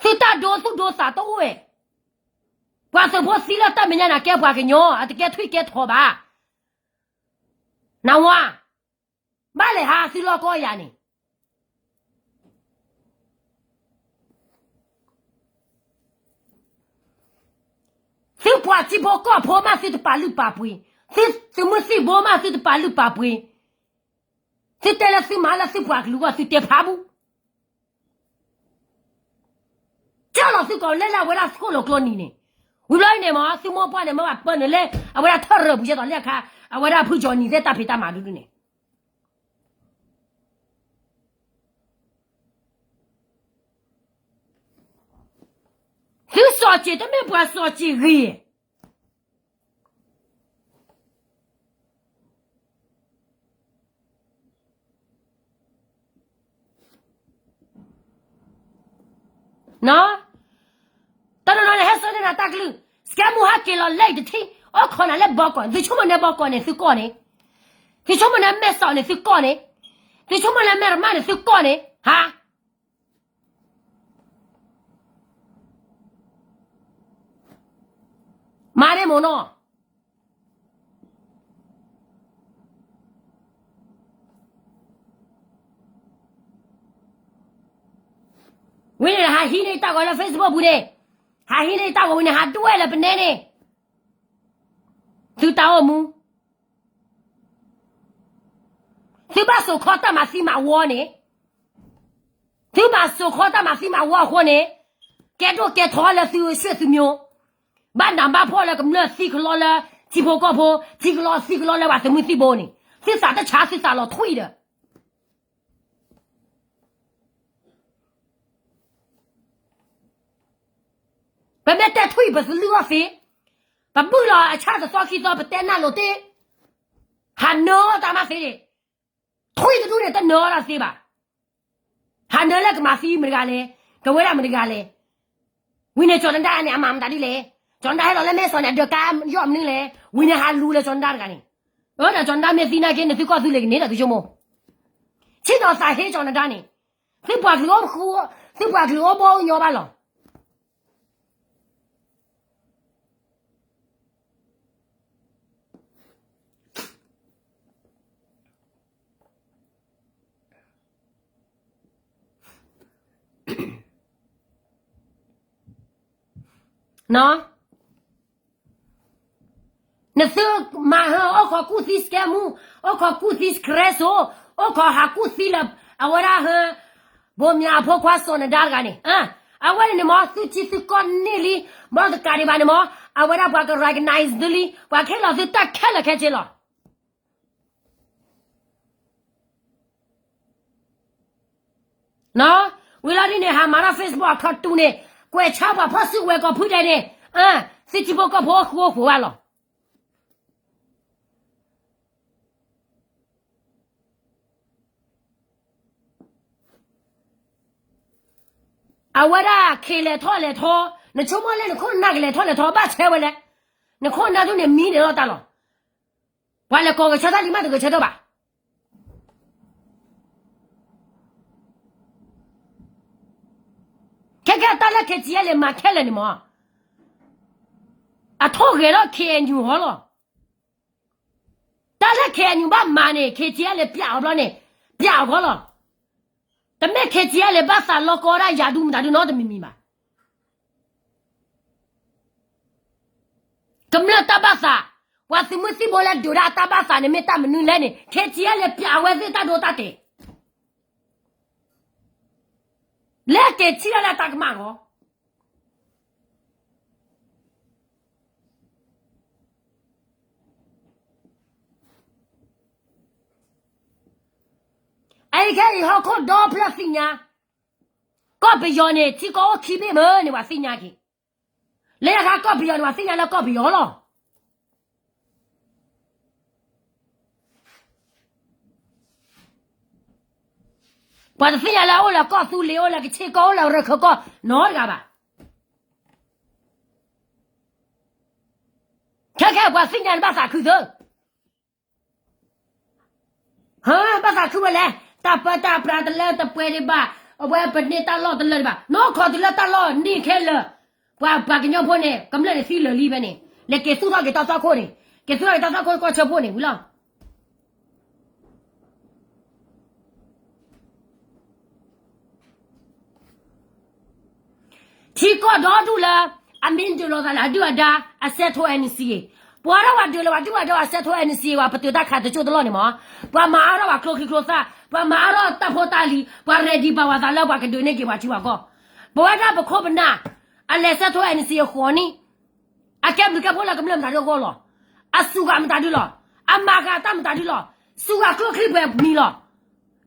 သုတၢ်ဒိသူၣ်ဒိသးတအိၣ်ဝဲ, ပှၤသုးဖိသံလၢတၢ်မဲာ်ညါန့ၣ် ကဲပှၤကညီ, အတကဲထွံၣ်ကဲထီဘၣ်. နၢ်ဟူဧါ, ဘၣ်လဲၣ်ဟးသုလီၢ်ကီၢ်ယၤန့ၣ် သုပှၤထံဖိကီၢ်ဖိမးသုတပာ်လုၢ်ပာ်ပှ့ၤ, သုသုးမုၢ်သံၣ်ဘိမးသုတပာ်လုၢ်ပာ်ပှ့ၤ, သုတဲလၢသုမၤလၢသုပှၤကလုာ်အဂီၢ် သုတဲဖးဘူး. ကၢ်လီၤသုကိးလဲၣ်လၢအဝဲဒၣ်ခိၣ်လိာ်ကျိနံၤန့ၣ်, ဝံၤဘျီအံၤန့ၣ်မး သုမိၢ်ပှၢ်န့ၣ် မ့ၢ်ဘၣ်ပၢနုာ်လၢ အဝဲဒၣ်ထၢၣ်ရၢၢ်ပူၤကဲသိးလၢအခါ အဝဲဒၣ်ဖုကၠီနံၤသ့ၣ်တၢ်ဖံးတၢ်မၤဒုဒုန့ၣ် သုစီၤစ့ၣ်တမ့ၢ်ပှၤစီၤစ့ၣ်ဂ့ၤ. တနီၤနီၤန့ၣ် ဟဲစိာ်န့ၢ်နၤတၢ်ကလုၢ်, စကဲမူဟဲက့ၤလီၤလဲၤတထံၣ်, အိၣ်ခိးနၤလၢဘီကီး, သုဆိကမိၣ်န့ၣ်ဘီကီးန့ၣ် သုကီၢ်န့ၣ်, သုဆိကမိၣ်န့ၣ်မဲာ်စီးန့ၣ် သုကီၢ်န့ၣ်, သုဆိကမိၣ်န့ၣ်မဲာ်ရမၣ်န့ၣ် သုကီၢ်န့ၣ်, ဟါ မၤန့ၢ်မ့ၢ်နီၤ. ဝံၤန့ၣ် ဟးဟံးန့ၢ်တၢ်ဂီၤလၢ Facebook ပူၤန့ၣ်, ဟးဟံးန့ၢ်တၢ်ဂီၤဝံၤန့ၣ် ဟးဒွဲၣ်လၢပနဲန့ၣ်, သုတၢ်အိၣ်မူ သုဘၣ်စိာ်ခီတၢ်မၤသံမၤဝီန့ၣ်, သုဘၣ်စိာ်ခီတၢ်မၤသံမၤဝီအဃိန့ၣ်, ကဲဒိၣ်ကဲထီလၢသု ဆွေသုမျိုး, ဘၣ်နးဘၣ်ဖှီၣ်လၢကမျၢၢ်သံကလီလၢ ထံဖိကီၢ်ဖိ, ထံကလီသံကလီလၢပှၤသုးမုၢ်သံၣ်ဘိန့ၣ်, သုသးတဆါ သုသးလီၤထွံၣ်ဒီး ပမ့ၢ်တဲထွံၣ်ပသလုၢ်အီၣ်သ့, ပဘုၣ်လီၤအဆၣ်တသီခံသီ ပတဲနၢ်လိၤတ့ၢ်, ဟးနၢအီၣ်တၢ်မးသ့, ထွံၣ်တဒူၣ်န့ၣ် တနၢအီၣ်တၢ်သ့ဘၣ်. ဟးနၢလၢကမၤသံမတဂၤလဲၣ်, ကဝဲဒၣ်မတဂၤလဲၣ်. ဝံၤန့ၣ် ကၠီၤနဒါန့ၣ် အမၤမတၤဒ်လဲၣ်, ကၠီၤနဒါဟဲလီၤလၢမဲၢ်စီၤန့ၣ် အဒၢးကါယီၣ်မနုၤလဲၣ်, ဝံၤန့ၣ်ဟးလူၤလၢကၠီၤနဒါတဂၤန့ၣ်, အၢ ဒီးကၠီၤနဒါမ့ၢ်သံနာ်က့ နသုကီၢ်သုလ့ၤကန့ၢ်ဒီးသုဆိကမိၣ်, ဆ့ၣ်နီၤသးဟ့ကၠီၤနဒါန့ၣ်, သုပှၤကလုာ်အိၣ်ဃူ, သုပှၤကလုာ်အိၣ်ဘီအိၣ်ညီဘၣ်လီၤ. နသုမၤဟၢ အိၣ်ခိးကူၣ်သံစကဲမူ, အိၣ်ခိးကူၣ်သံစကရဲစိ, အိၣ်ခိးဟးကူၣ်သံလၢ အဝဲဒၣ်ဟၢ ဘိမၠးအဖိခွါစီၤနဒါတဂၤန့ၣ်, အဝဲန့ၣ်န့ၣ်မ့ၢ် သုထံသုကီၢ်န့ၢ်လံ, ဘၣ်တကးဒံးဘၣ်န့ၣ်မ့ၢ် အဝဲဒၣ်ပှၤက recognize သုလံ, ပှၤကဟ့ၣ်လီၤသုတၢ်ခဲလၢာ်ခဲဆ့လီၤ. ဝံၤလီၤဒ်န့ၣ် ဟးမၤထီၣ် Facebook အခီတူာ်န့ၣ်, ကွဲးဆါပှၤဖီၣ်စုကဝဲၤကီၢ်ဖုဒဲးန့ၣ်, သုထံဖိကီၢ်ဖိအိၣ်ဃူအိၣ်ဖိးဘၣ်လီၤ. အဝဲဒၣ်ခ့လဲၤထီၣ်လဲၤထီ, နဆိကမိၣ်လၢနခိၣ်နၢ်ကလဲၤထီၣ်လဲၤထီ ဘၣ်ဆဲဝဲလဲၣ်, နခိၣ်နၢ်ဒုန့ၣ်မံန့ၢ်လီၤတၢ်လီၤ. ပှၤလဲၤကိးဂဲၤဆၢထၢၣ်လံမး တဂဲၤဆၢထၢၣ်ဘၣ်. ခဲကဲတၢ်လၢ K T L မၤခဲလၢာ်န့ၣ်မး, အထိၣ်ဂဲၤထီၣ် K N U ဟီလီၤ. တၢ်လၢ K N U ဘၣ်မၤန့ၣ် K T L ပျးအီၤဘျီန့ၣ်, ပ ပျးအဂီၢ်လီၤ. တမ့ၢ် K T L ဘၣ်သးလီၤကီဒၣ်ယၤဒုမတၤဒုနီတမံၤမံၤဘၣ်. ကမျၢၢ်တၢ်ဘၣ်သး, ပှၤသုးမုၢ်သံၣ်ဘိလၢဒုးဒၣ်တၢ်ဘၣ်သးန့ၣ် မ့ၢ်တၢ်မနုၤလဲၣ်န့ၣ် K T L ပျးအဝဲသ့ၣ်တၢ်ဒိတၢ်တဲာ် လၢက့ၤထံၣ်ဒၣ်လၢတၢ်ကမၣ်ဂီၢ် အအံၤခဲအံၤဟီၣ်ခိၣ်ဒီဖျၢၣ်သ့ၣ်ညါ, ကီၢ်ပယီၤန့ၣ် ထံကီၢ်အိၣ်ခံဘ့ၣ်မ့ၢ်န့ၣ် ပှၤသ့ၣ်ညါက့ၤ, လၢယခါကီၢ်ပယီၤန့ၣ် ပှၤသ့ၣ်ညါလၢကီၢ်ပယီၤလီၤ. ပှၤတသ့ၣ်ညါလၢအအိၣ်လၢကီၢ်သူလ့ၤ အိၣ်လၢကဆ့ကီၢ် အိၣ်လၢရခၢၣ်ကီၢ်နီတဂၤဘၣ်. ခဲခဲပှၤသ့ၣ်ညါန့ၣ်ဘၣ်သးခုသၢ ဘၣ်သးခုဝဲလဲၣ်, တၢ်ပၢတၢ်ပြးတလၢတပှဲၤဒံးဘၣ်, အဝဲပန့ၢ်တၢ်လီၢ်တလၢဒံးဘၣ်, နီၢ်ခီတုၤလၢတၢ်လီၢ်န့ၢ်ခဲလၢာ်, ပှၤပှၤကညီဖိန့ၣ် ကမျၢၢ်န့ၣ်သံလၢာ်လံဖဲန့ၣ်, လဲၤက့ၤသူၣ်ထီၣ်က့ၤတၢ်သွၣ်ခိၣ်န့ၣ်, က့ၤသူၣ်ထီၣ်က့ၤတၢ်သွၣ်ခိၣ်ကီၢ်ဆၢဖိန့ၣ်ဝံၤလီၤ. ထံကီၢ်ဒီဒူၣ်လၢ အမ့ၢ်ဒုးလိာ်သးလၢအဒုၣ်အဒါ အစဲးထိ N C A, ပှၤထီၣ်ပှၤဒုးလၢပှၤဒုၣ်ပှၤဒါအစဲးထိ N C A ပှၤပတုာ်တၢ်ခးတကၠိၢ်တလီၢ်န့ၣ်မး, ပှၤမၤအါထီၣ်ပှၤကျိချံကျိသၣ်, ပှၤမၤအါထီၣ်တၢ်ဖိတၢ်လံၤ, ပှၤ ready ဘၣ်ဝဲသးလၢပှၤကဒုးန့ၢ်က့ၤပှၤထံပှၤကီၢ်, ပဝဲဒၣ်ပခိၣ်ပနၢ် အလဲၤစဲးထိ N C A အဃိန့ၣ် အကဲဘျုးကဲဖှိၣ်လၢကမျၢၢ်မတၤဒုအဂီၢ်လီၤ. အစူၢ်ဂ့ၤမတၤဒုလီၤ. အမၤဃာ်တၢ်မတၤဒုလီၤ. စူၢ်ဂ့ၤကျိချံပှဲၤမံၤလီၤ.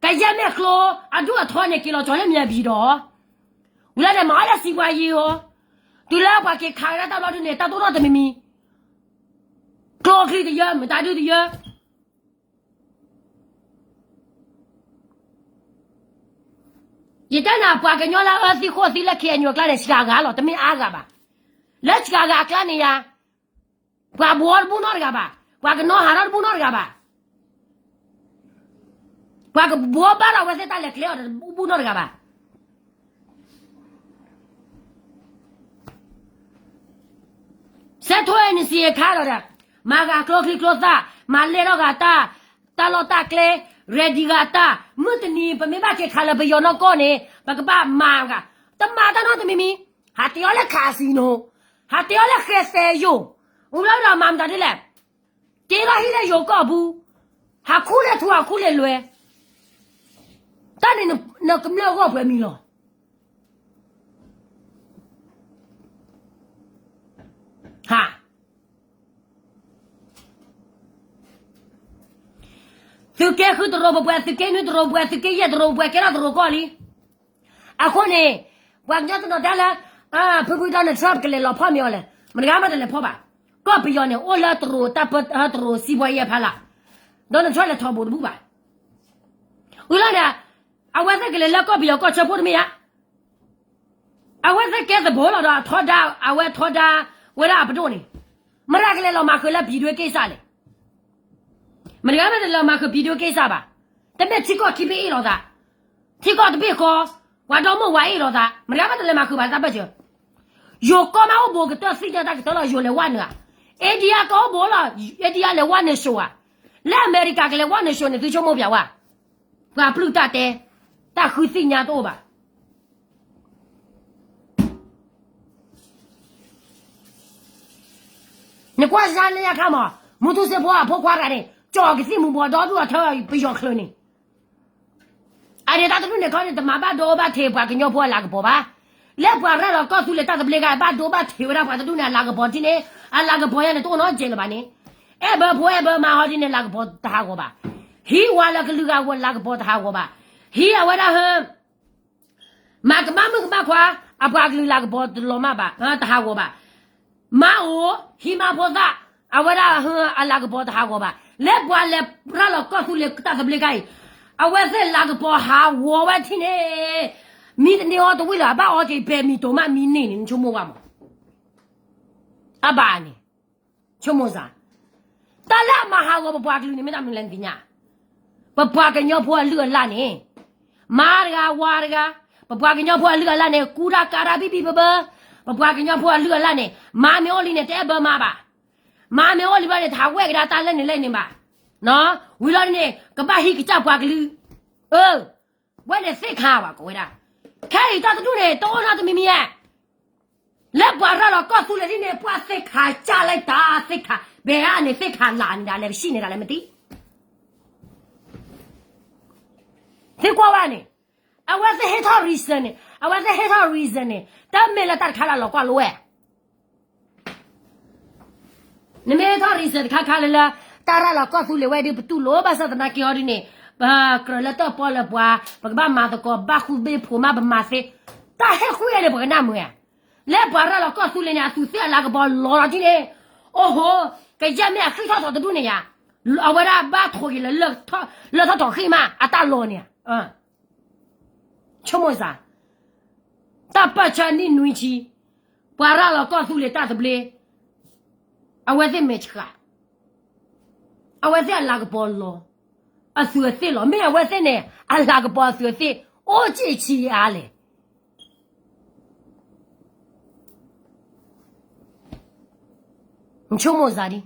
ကယဲၢ်မ့ၢ်ကျိ အဒူၣ်အထီန့ၣ်က့ၤလီၤကၠီၤလၢမံၤအဘံဒီး, ဝံၤလၢန့ၣ်မၤအီၣ်လၢစံးပှၤယံၤဧိၤ, တုၤလၢပှၤက့ၤခးကဒါတၢ်ဘျီဒုန့ၣ် တၢ်တိၢ်ထီၣ်တမံၤမံၤ, ကျိချံတယၢ မတၤဒုတယၢ ယတဲနၤ ပှၤကညီလၢအၢသံဃိၣ်သံလၢ K N U အကျါန့ၣ် စှၤဂၤလီၤ, တမ့ၢ်အါဂၤဘၣ်. လၢစှၤဂၤအကျါန့ၣ်ယါ, ပှၤဘှီတဘူၣ်နီတဂၤဘၣ်, ပှၤကနီၤဟးထီၣ်တဘူၣ်နီတဂၤဘၣ်, ပှၤကဘှီဘၣ်ဒီးအဝဲသ့ၣ်တၢ်လဲၤကျဲအီၤတဘူၣ်နီတဂၤဘၣ်. စဲးထိ N C A ခါဒီးဒီး, မၤဂာ်ကျိချံကျိသၣ်, မၤလဲၢ်ထီၣ်ဂာ်တၢ်, တၢ်လီၢ်တၢ်ကျဲ, ready ဂာ်တၢ်, မုၢ်တနံၤ ပမ့ၢ်ဘၣ်က့ၤခးလၢပယီၤနီၢ်ကီၢ်န့ၣ် ပကဘၣ်မၤဂာ်, တမၤတၢ်နီတမံၤမံၤ, ဟးတ့အီၤလၢ casino, ဟးတ့အီၤလၢဃဲၤစဲးယိာ်, အိၣ်လီၤဒီးမၤမတၤဒ်လဲၣ်, တ့လီၤဟံၣ်လၢယိၤကီၢ်ပူၤ, ဟးခူၣ်လၢထူဟးခူၣ်လၢလွဲ, တၢ်န့ၣ်နကမျၢၢ်ဂီၢ်ပှဲၤမံၤလီၤ. ဟါ, သုးက့ဃုတရိးပှဲၤပှဲၤ, သုးက့နွံတရိးပှဲၤပှဲၤ, သုးက့ယဲၢ်တရိးပှဲၤပှဲၤ, ကဲထီၣ်တရိးကီၢ်လံ. အဃိန့ၣ် ပှၤကညီတနီၤတဲလၢ ဖုဖု Donald Trump ကလဲၤလီၤဖီၣ်မ့ၤအီၤလဲၣ်, မတဂၤမးတလဲၤဖီၣ်ဘၣ်. ကီၢ်ပယီၤန့ၣ် အိၣ်လၢတရိးတၢ်ပၢတရိးစံးပှၤယဲၢ်ဖးလၢ်, Donald Trump လဲၤထီဘိတဘူၣ်ဘၣ်. ဝံၤလီၤန့ၣ် အဝဲသ့ၣ်ကလဲၤလၢကီၢ်ပယီၤကီၢ်ဆၢဖိတမ့ၢ်ဧါ. အဝဲသ့ၣ်ကဲသဘိလီၤဒီးအထီဒါ, အဝဲထီဒါဝဲဒၣ်အပဒိၣ်န့ၣ်, မတၤကလဲၤလီၤမၤဃုာ်လၢ ပြည်တွင်းကိစ္စ လဲၣ်. မတဂၤမးတလဲၤလီၤမၤဃုာ် ပြည်တွင်းကိစ္စ ဘၣ်. တမ့ၢ်ထံကီၢ်ခံဘ့ၣ်အ့ၣ်လိာ်သး, ထံကီၢ်တဘ့ၣ်ဃီ, ပှၤဒီမါဝၤအ့ၣ်လိာ်သး, မတဂၤမးတလဲၤမၤဃုာ်ဘၣ်တၢ်ဘၢၣ်စၢၤ. ယိၤကီၢ်မးအိၣ်ဘူးကတၢၢ်သ့ၣ်ညါတၢ်ကတၢၢ်လီၤ ယိၤလဲၤဝဲနုာ်ဧါ. India ကအိၣ်ဘူးလီၤ, India လဲၤဝဲနုာ်စိၤဧါ. လၢအမဲရကၤကလဲၤဝဲနုာ်စိၤန့ၣ် သုဆိကမိၣ်ပျဲဝဲ, ပှၤပျုၢ်တၢ်တဲ, တၢ်ဃုသ့ၣ်ညါတအိၣ်ဘၣ်. နကွၢ်စၢ်လၢညါခါမး, မူထူစ့ဖိအဖိခွါတဂၤန့ၣ် ကၠီၤကသံၣ်မူၤဘှီးဒီဒူၣ်အထၢပယီၤချၢန့ၣ်, အန့ၣ်တၢ်တဒူၣ်န့ၣ်ခီန့ၣ် တမၤဘၣ်ဒိဘၣ်ထံးပှၤကညီဖိအလၤကပီၤဘၣ်. လၢပှၤရဲၣ်လီၤကီၢ်သူလ့ၤတၢ်သဘျ့ကါ ဘၣ်ဒိဘၣ်ထံးဝဲဒၣ်ပှၤတဒူၣ်န့ၣ် အလၤကပီၤထံၣ်န့ၣ်, အလၤကပီၤယါန့ၣ်တအိၣ်နီတစဲးလၢၤဘၣ်န့ၣ်. အဲၣ်ဘၢဖိအဲၣ်ဘၢမါဟီဒ်န့ၣ် လၤကပီၤတဟးဂီၤဘၣ်. ဟံးဝၤလၢကလုာ်ဂၤဝဲလၤကပီၤတဟးဂီၤဘၣ်. ဟံးအဝဲဒၣ်ဟၢ မၤကမၣ်မုၣ်ကမၣ်ခွါ, အပှၤကလုာ်လၤကပီၤတလီၤမၢ်ဘၣ်, တဟးဂီၤဘၣ်. မါအိၣ်, ဟံးမါဖိသၣ်, အဝဲဒၣ်ဟၢအလၤကပီၤတဟးဂီၤဘၣ်. လၢပှၤလဲၤရၤလီၤကီၢ်သူလ့ၤတၢ်သဘျ့ကါအံၤ, အဝဲသ့ၣ်လၤကပီၤဟးဂီၤဝဲထံၣ်န့ၣ်, မံတန့ၢ်အီၤတဝံၣ်လၢၤ အဘၣ်အီက့ၤပဲၤမံၤတိၤမးမံန့ၢ်န့ၣ် နဆိကမိၣ်ဝဲမး. အဘၣ်န့ၣ် ဆိကမိၣ်စ့ၢ်, တၢ်လၢအမၤဟးဂီၤပပှၤကလုာ်န့ၣ် မ့ၢ်တၢ်မနုၤလဲၣ်နသ့ၣ်ညါ. ပပှၤကညီဖိအလုၢ်အလၢ်န့ၣ်, မါတဂၤဝၤတဂၤ, ပပှၤကညီဖိအလုၢ်အလၢ်န့ၣ် ကူတၢ်ကၤတၢ်ဘံၣ်ဘံၣ်ဘၢဘၢ. ပပှၤကညီဖိအလုၢ်အလၢ်န့ၣ် မါမ့ၢ်အိၣ်လံန့ၣ် တအဲၣ်ဘၢမါဘၣ်. မါမ့ၢ်အိၣ်လံဘၣ်န့ၣ် တဟးဝဲကဒါတၢ်လၢန့ၣ်လၢန့ၣ်ဘၣ်. ဝံၤလီၤန့ၣ် ကဘၣ်ဟံးကစၢ်ပှၤကလုာ် အၢ, ဝဲန့ၣ်သ့ၣ်ခါဘၣ် ကိးဝဲဒၣ်, ခဲအံၤတၢ်တဒူၣ်န့ၣ် တအိၣ်နီတမံၤမံၤဧါ, လၢပှၤရၤလီၤကီၢ်သူလ့ၤဒ်န့ၣ် ပှၤသ့ၣ်ခါကၢ်လၢတၢ်သ့ၣ်ခါ, ဘဲအါန့ၣ်သ့ၣ်ခါလၢ်န့ၣ်ဒၣ်လဲာ် ပစံၣ်န့ၣ်ဒၣ်လဲာ်မတံ သ့ၣ်ကွၢ်ဝဲန့ၣ်, အဝဲသ့ၣ်ဟ့ၣ်ထီၣ် reason န့ၣ်, အဝဲသ့ၣ်ဟ့ၣ်ထီၣ် reason န့ၣ်, တမ့ၢ်လၢတၢ်တခါလၢအလီၤကွၢ်လိဝဲ နမ့ၢ်ဟ့ၣ်ထီၣ် reason တခါခါလၢလၢ တၢ်ရၤလီၤကီၢ်သူလ့ၤဝဲဒုးပတူၢ်လိာ် ဘၣ်ဆၣ်သနာ်က့အီၤဒ်န့ၣ်, ပကြၢးလၢတၢ်ပီလၢပှၤ, ပကဘၣ်မၤသကိး ဘၣ်ဃူဘ့ၣ်ဖိးမး ပမၤသ့, တၢ်ဟ့ၣ်ဃုာ်အီၤန့ၣ် ပကနၢ်မုာ်ဧါ, လၢပှၤရၤလီၤကီၢ်သူလ့ၤန့ၣ် အသူးသ့ၣ်အလၤကပီၤလီၤလီၤဒ်န့ၣ်, အိၣ်ဟိ, ကယဲၢ်မ့ၢ်အဃံထီၣ်ထီၣ်တဒူၣ်န့ၣ်ယါ, အဝဲဒၣ်ဘၣ်ထိးက့ၤလၢ လၢထီၣ်ထီၣ်ဃံမး အတၢ်လီၤန့ၣ် ဆိကမိၣ်စ့ၢ်, တၢ်ပၢၢ်ဆၢနံၣ်နွံဆံ, ပှၤရၤလီၤကီၢ်သူလ့ၤတၢ်သဘျ့, အဝဲသ့ၣ်မဲာ်ဆှး, အဝဲသ့ၣ်အလၤကပီၤလီၤ, အသူးအသ့ၣ်လီၤ, မ့ၢ်အဝဲသ့ၣ်န့ၣ် အလၤကပီၤအသူးအသ့ၣ် အိၣ်က့ၢ်ဆံးအါလဲၣ်, နဆိကမိၣ်စ့ၢ်ဒ်,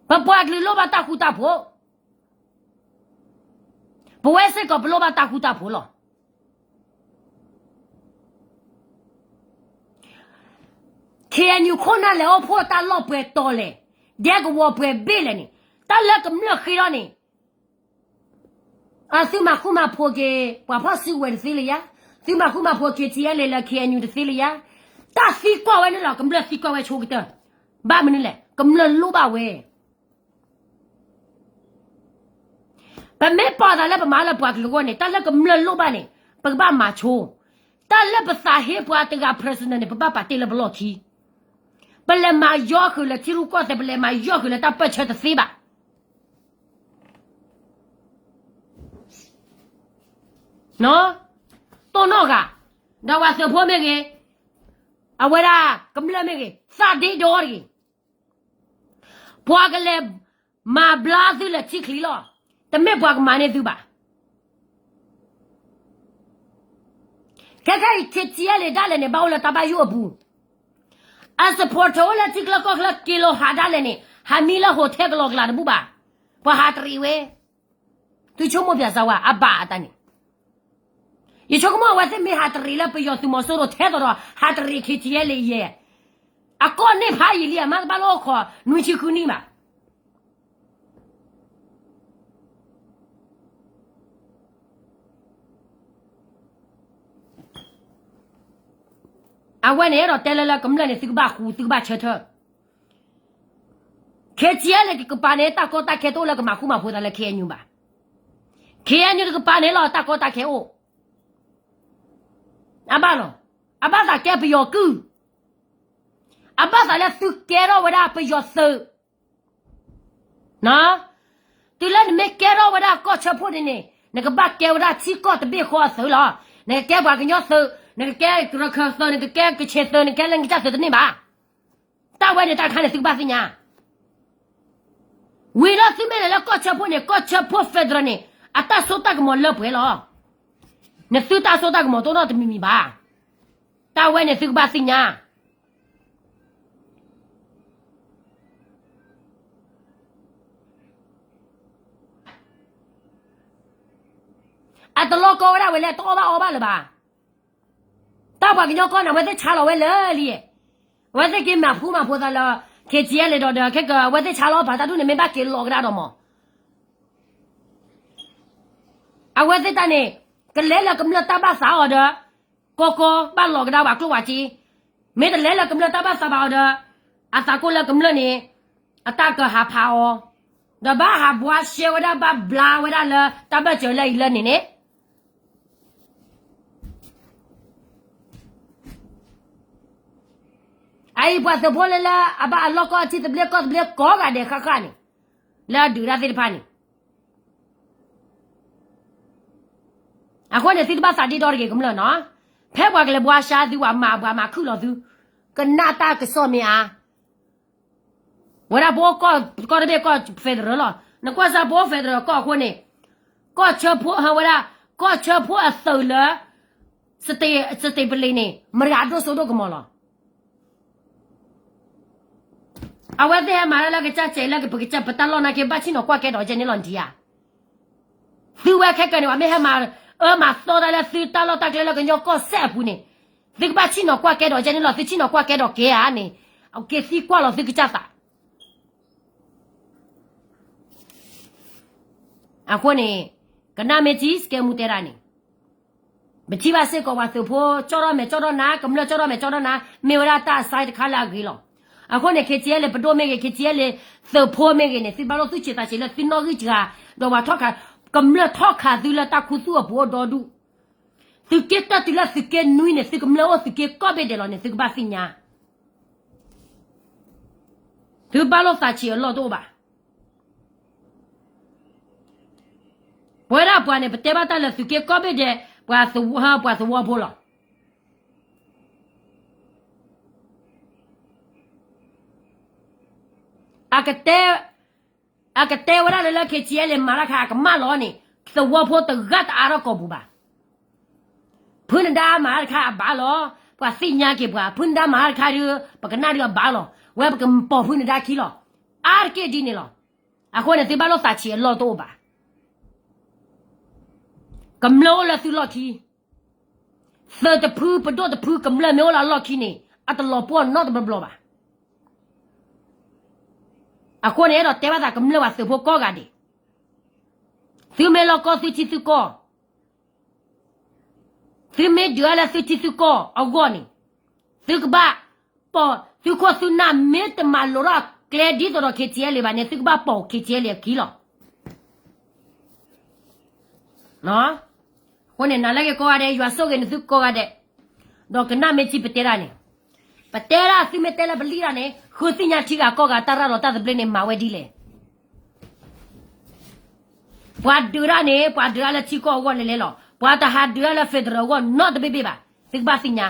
ပပှၤကလုာ်လိၣ်ဘၣ်တၢ်ဃူတၢ်ဖိး ပဝဲစ့ၢ်ကီးပလိၣ်ဘၣ်တၢ်ဃူတၢ်ဖိးလီၤ. KNU ခိၣ်နၢ်လဲၤအိၣ်ဖှိၣ်တၢ်လီၢ်ပှဲၤတီၤလဲၣ်, ဒဲကဝီၤပှဲၤဘ့ၣ်လဲၣ်န့ၣ်, တၢ်လၢကမျၢၢ်ဃ့ထီၣ်န့ၣ်, အသုမၤဃူမၤဖိးက့ၤ ပှၤဖီၣ်စုကဝဲၤတသ့လၢၤယါ, သုမၤဃူမၤဖိး KTLA လၢ KNU တသ့လၢၤယါ, တၢ်သံကွၢ်ဝဲန့ၣ်လီၤ, ကမျၢၢ်သံကွၢ်ဝဲဆိကတၢၢ်, ဘၣ်မနုၤလဲၣ်, ကမျၢၢ်လိၣ်ဘၣ်ဝဲ ပမ့ၢ်ပာ်သးလၢပမၤလၢပှၤကလုာ်အဂီၢ်န့ၣ် တၢ်လၢကမျၢၢ်လိၣ်ဘၣ်န့ၣ် ပကဘၣ်မၤဆိ, တၢ်လၢပသးဟ့ပှၤတဂၤ personal န့ၣ် ပဘၣ်ပာ်တ့ၢ်လၢပလီၢ်ခံ, ပလဲၤမၤယီၤဃုာ်လၢထံရူၢ်ကီၢ်သဲး ပလဲၤမၤယီၤဃုာ်လၢတၢ်ပၢၢ်ဆၢတသ့ဘၣ်. တိၢ်နီၣ်ဂၤ, ဒီးပှၤသုးဖိမ့ၢ်ဂ့ၤ, အဝဲဒၣ်ကမျၢၢ်မ့ၢ်ဂ့ၤ, သးဒ့ဒီတဂ့ၤ. ပှၤကလဲၤမၤဘျါသုလၢထံချံလီၤ, တမ့ၢ်ပှၤကမၤန့ၢ်သုဘၣ်. ခဲခဲအံၤ KTLA ဒၣ်လဲာ်န့ၣ် ဘၣ်အိၣ်လၢတၢ်ဘၣ်ယိၣ်အပူၤ, အ supporter အိၣ်လၢထံချၢကီၢ်ချၢက့ၤလီၤဟးဒၣ်လဲာ်န့ၣ် ဟးမံလၢ hotel ကလီကလးတဘူၣ်ဘၣ်, ပှၤဟးတရံးဝဲ. သုဆိကမိၣ်ပၠးစၢ်ဝဲ အဘၣ်အတၢ်န့ၣ်, ယဆိကမိၣ်အဝဲသ့ၣ်မ့ၢ်ဟးတရံးလၢပယီၤသုးမီၤစိရိၤထဲသိးဒီး ဟးတရံး KTLA ယဲၢ်, အကီၢ်န့ၣ်ဖးယံာ်လံ အမါတဘၣ်လၢအိၣ်ခိးနွံဆံဃုနံၣ်ဘၣ်. အဝဲန့ၣ်အဲၣ်ဒိးတဲလၢလၢကမျၢၢ်န့ၣ် သုကဘၣ်ဃူ သုကဘၣ်ဆၢထၢၣ်. KTLA ကပၤန့ၣ် တၢ်ကီတၢ်ခဲတအိၣ်လၢကမၤဃူမၤဖိးသးလၢ KNU ဘၣ်. KNU တကပၤန့ၣ်လီၤ တၢ်ကီတၢ်ခဲအိၣ်. အဘၣ်လီၤ, အဘၣ်သးကဲပယီၤကုၢ်, အဘၣ်သးလၢသုကဲထီၣ်ဝဲဒၣ်ပယီၤသုး တုၤလၢနမ့ၢ်ကဲထီၣ်ဝဲဒၣ်ကီၢ်ဆၢဖိန့ၣ်န့ၣ် နကဘၣ်ကဲဝဲဒၣ်ထံကီၢ်တဘ့ၣ်ဃီအသုးလီၤ. နကကဲပှၤကညီသုး, နကကဲရခၢၣ်သုး, နကကဲကဆ့ၣ်သုး, နကကဲလၢနကစၢ်သုးတန့ၢ်ဘၣ်. တၢ်ဝဲန့ၣ်တၢ်တခါန့ၣ်သုကဘၣ်သ့ၣ်ညါ. ဝံၤလီၤသုမ့ၢ်လဲၤလၢကီၢ်ဆၢဖိန့ၣ် ကီၢ်ဆၢဖိ federal န့ၣ် အတၢ်စိတၢ်ကမီၤလၢပှဲၤလီၤ. နသုတၢ်စိတၢ်ကမီၤတအိၣ်နီတမံၤမံၤဘၣ်. တၢ်ဝဲန့ၣ်သုကဘၣ်သ့ၣ်ညါ. အတလီၢ်ကီဝဲဒၣ်ဝဲလဲၣ် တအီၣ်ဘၣ်အီဘၣ်လၢၤဘၣ်. တၢ်ပှၤကညီကီၢ်န့ၣ် အဝဲသ့ၣ်ဆါလီၤဝဲလၢာ်လံ. အဝဲသ့ၣ်က့ၤမၤဖှူမၤဖိးသးလၢ KTLA ဒီးဒီး ခဲကဝဲသ့ၣ်ဆါလီၤပာ်တၢ်ဒူၣ်န့ၣ် မ့ၢ်ဘၣ်က့ၤလီၤကဒါဒီးမး အဝဲသ့ၣ်တၢ်န့ၣ် ကလဲၤလၢကမျၢၢ်တၢ်ဘၣ်သးအီၤဒီး ကီကီဘၣ်လီၤကဒါဝဲကျိၣ်ဝဲစ့, မ့ၢ်တလဲၤလၢကမျၢၢ်တၢ်ဘၣ်သးဘၣ်အီၤဒီး အသးကိၢ်လၢကမျၢၢ်န့ၣ် အတၢ်ကဟးဖးအီၤ, ဒီးဘၣ်ဟးဘှါရှဲဝဲဒၣ်ဘၣ်ဘျါဝဲဒၣ်လၢတၢ်ဘၢၣ်စၢၤလၢအံၤလၢန့ၣ်န့ၣ် အအံၤပှၤသုးဖိလၢလၢအဘၣ်အလီၢ်ကီၢ်ထံသဘျ့ကီၢ်သဘျ့ကိးဂၤဒဲးဃၣ်ဃၣ်န့ၣ် လၢအဒုးတၢ်သ့ၣ်တဖၣ်န့ၣ် အဃိန့ၣ်သုတဘၣ်သးဒ့ဒီတဂ့ၤကမျၢၢ်နီၤ, ဖဲပှၤကလဲၤဘှါရှါသု ပှၤမၤပှၤမၤခုၣ်လီၤသု, ကနၣ်တၢ်ကစီၣ်မ့ၢ်အါ ဝဲဒၣ်ပအိၣ်ကီၢ်တဘ့ၣ်ကီၢ် federal လီၤ. နကွၢ်စၢ်ပအိၣ် federal ကီၢ်အဃိန့ၣ် ကီၢ်ဆၢဖိဟဝဲဒၣ် ကီၢ်ဆၢဖိအသုးလၢ စတ့ပလ့ၤန့ၣ် မတၤအဒိၣ်စိဒိၣ်ကမီၤလီၤ. အဝဲသ့ၣ်ဟဲမၤတၢ်လၢကစၢ်စဲးလၢပကစၢ်ပတၢ်လီၢ်နာ်က့ ဘၣ်ဆ့ၣ်နီၤကွၢ်ကဲဒီးကဲန့ၣ်လီၤဒံးဧါ. သုဝဲခဲကၢန့ၣ် ပှၤမ့ၢ်ဟဲမၤအၢမၤသီတၢ်လၢသုတၢ်လီၢ်တၢ်ကျဲလၢကညီကီၢ်စဲၣ်အပူၤန့ၣ်, သုကဘၣ်ဆ့ၣ်နီၤကွၢ်ကဲဒီးကဲန့ၣ်လီၤ. သုဆ့ၣ်နီၤကွၢ်ကဲဒီးကဲဧါန့ၣ်, က့ၤသံကွၢ်လီၤသုကစၢ်သး. အဃိန့ၣ် ကနၣ်မ့ၢ်ထံ စကဲမူတဲဒၣ်န့ၣ်, ပထံၣ်ဘၣ်စ့ၢ်ကီးပှၤသုးဖိ ကၠီၣ်ထီၣ်မဲာ်ကၠီၣ်ထီၣ်နါ, ကမျၢၢ်ကၠီၣ်ထီၣ်မဲာ်ကၠီၣ်ထီၣ်နါ, မ့ၢ်ဝဲဒၣ်တၢ်အစဲတခါလၢအဂ့ၤလီၤ. အဃိန့ၣ် ခ့ၣ်ထံအဲလ့ၣ် ပဒိၣ်မ့ၢ်ဂ့ၤ, ခ့ၣ်ထံအဲလ့ၣ် သုးဖိမ့ၢ်ဂ့ၤန့ၣ် သုဘၣ်လိာ်သူၣ်ဆံးသးဆံးလၢသုနီၣ်ဂံၢ်စှၤ, ဒီးပှၤထီၣ်ခး, ကမျၢၢ်ထီၣ်ခးသုလၢတၢ်ခူသူၣ်အပူၤအိၣ်ဒီဒူၣ်, သုးက့တၢၢ်တုၤလၢသုးက့နွံန့ၣ် သုကမျၢၢ်အိၣ်သုးက့ကိးဘ့ၣ်ဒဲးလီၤန့ၣ် သုကဘၣ်သ့ၣ်ညါ သုဘၣ်လိာ်သးဆံးအလီၢ်တအိၣ်ဘၣ်. ပဝဲဒၣ်ပှၤန့ၣ် ပတဲဘၣ်တၢ်လၢသုးက့ကိးဘ့ၣ်ဒဲး, ပှၤသဝီ, ပှၤသဝီဖိလီၤ. အကတဲ, အကတဲဝဲဒၣ်လၢလၢ ခ့ၣ်ထံအဲလ့ၣ် မၤတၢ်ခါ အကမၣ်လီၤန့ၣ်, သဝီဖိတဂၤတအါထီၣ်ကိာ်ပူၤဘၣ်. ဖုနဒါမၤတၢ်တခါအဘၣ်လီၤ. ပှၤသ့ၣ်ညါက့ၤပှၤ, ဖုနဒါမၤတၢ်တခါဒီး ပကနၣ်ဒီးအဘၣ်လီၤ. ဝဲပကပိာ်ဖုနဒါခံလီၤ. အါတက့ၢ်ဒ်န့ၣ်လီၤ. အဃိန့ၣ် သုဘၣ်လိာ်သးဆံးအလီၢ်တအိၣ်ဘၣ်. ကမျၢၢ်အိၣ်လၢသုလီၢ်ခံ, သုးတဖု ပဒိၣ်တဖု ကမျၢၢ်မ့ၢ်အိၣ်လၢအလီၢ်ခံန့ၣ် အတလီၤပှီၢ်နီတဘျီဘျီဘၣ်. အဃိန့ၣ် အဲၣ်ဒိးတဲဘၣ်သးကမျၢၢ်ပှၤသုးဖိကိးဂၤဒဲး, သုမ့ၢ်လီၢ်ကီၢ်သုထံသုကီၢ်, သုမ့ၢ်ဒုးတၢ်လၢသုထံသုကီၢ်အဂီၢ်န့ၣ်, သုကဘၣ်ပိာ်, သုခိၣ်သုနၢ်မ့ၢ်တမၤလိၤထီၣ်ကျဲဒ်သိးဒီး ခ့ၣ်ထံအဲလ့ၣ်ဘၣ်န့ၣ် သုကဘၣ်ပိာ် ခ့ၣ်ထံအဲလ့ၣ်အခံလီၤ. အဃိန့ၣ် နၤလၢက့ၤကိးဂၤဒဲး, ယွၤဆိၣ်ဂ့ၤန့ၢ်သုကိးဂၤဒဲး, ဒီးကနၣ်မ့ၢ်ထံပတဲဒၣ်န့ၣ်, ပတဲဒၣ်သုမ့ၢ်တဲလၢပလံၣ်တၢ်န့ၣ် ဃုသ့ၣ်ညါထံဂၤကီၢ်ဂၤ တၢ်ရၤလီၤတၢ်သဘျ့န့ၣ် မၤဝဲဒ်လဲၣ်. ပှၤဒုးတၢ်န့ၣ် ပှၤဒုးတၢ်လၢထံကီၢ်အဂီၢ်လဲၤလဲၤလီၤ. ပှၤတဟးဒုးတၢ်လၢ federal အဂီၢ်နီတဘ့ၣ်ဘ့ၣ်ဘၣ်. သုကဘၣ်သ့ၣ်ညါ.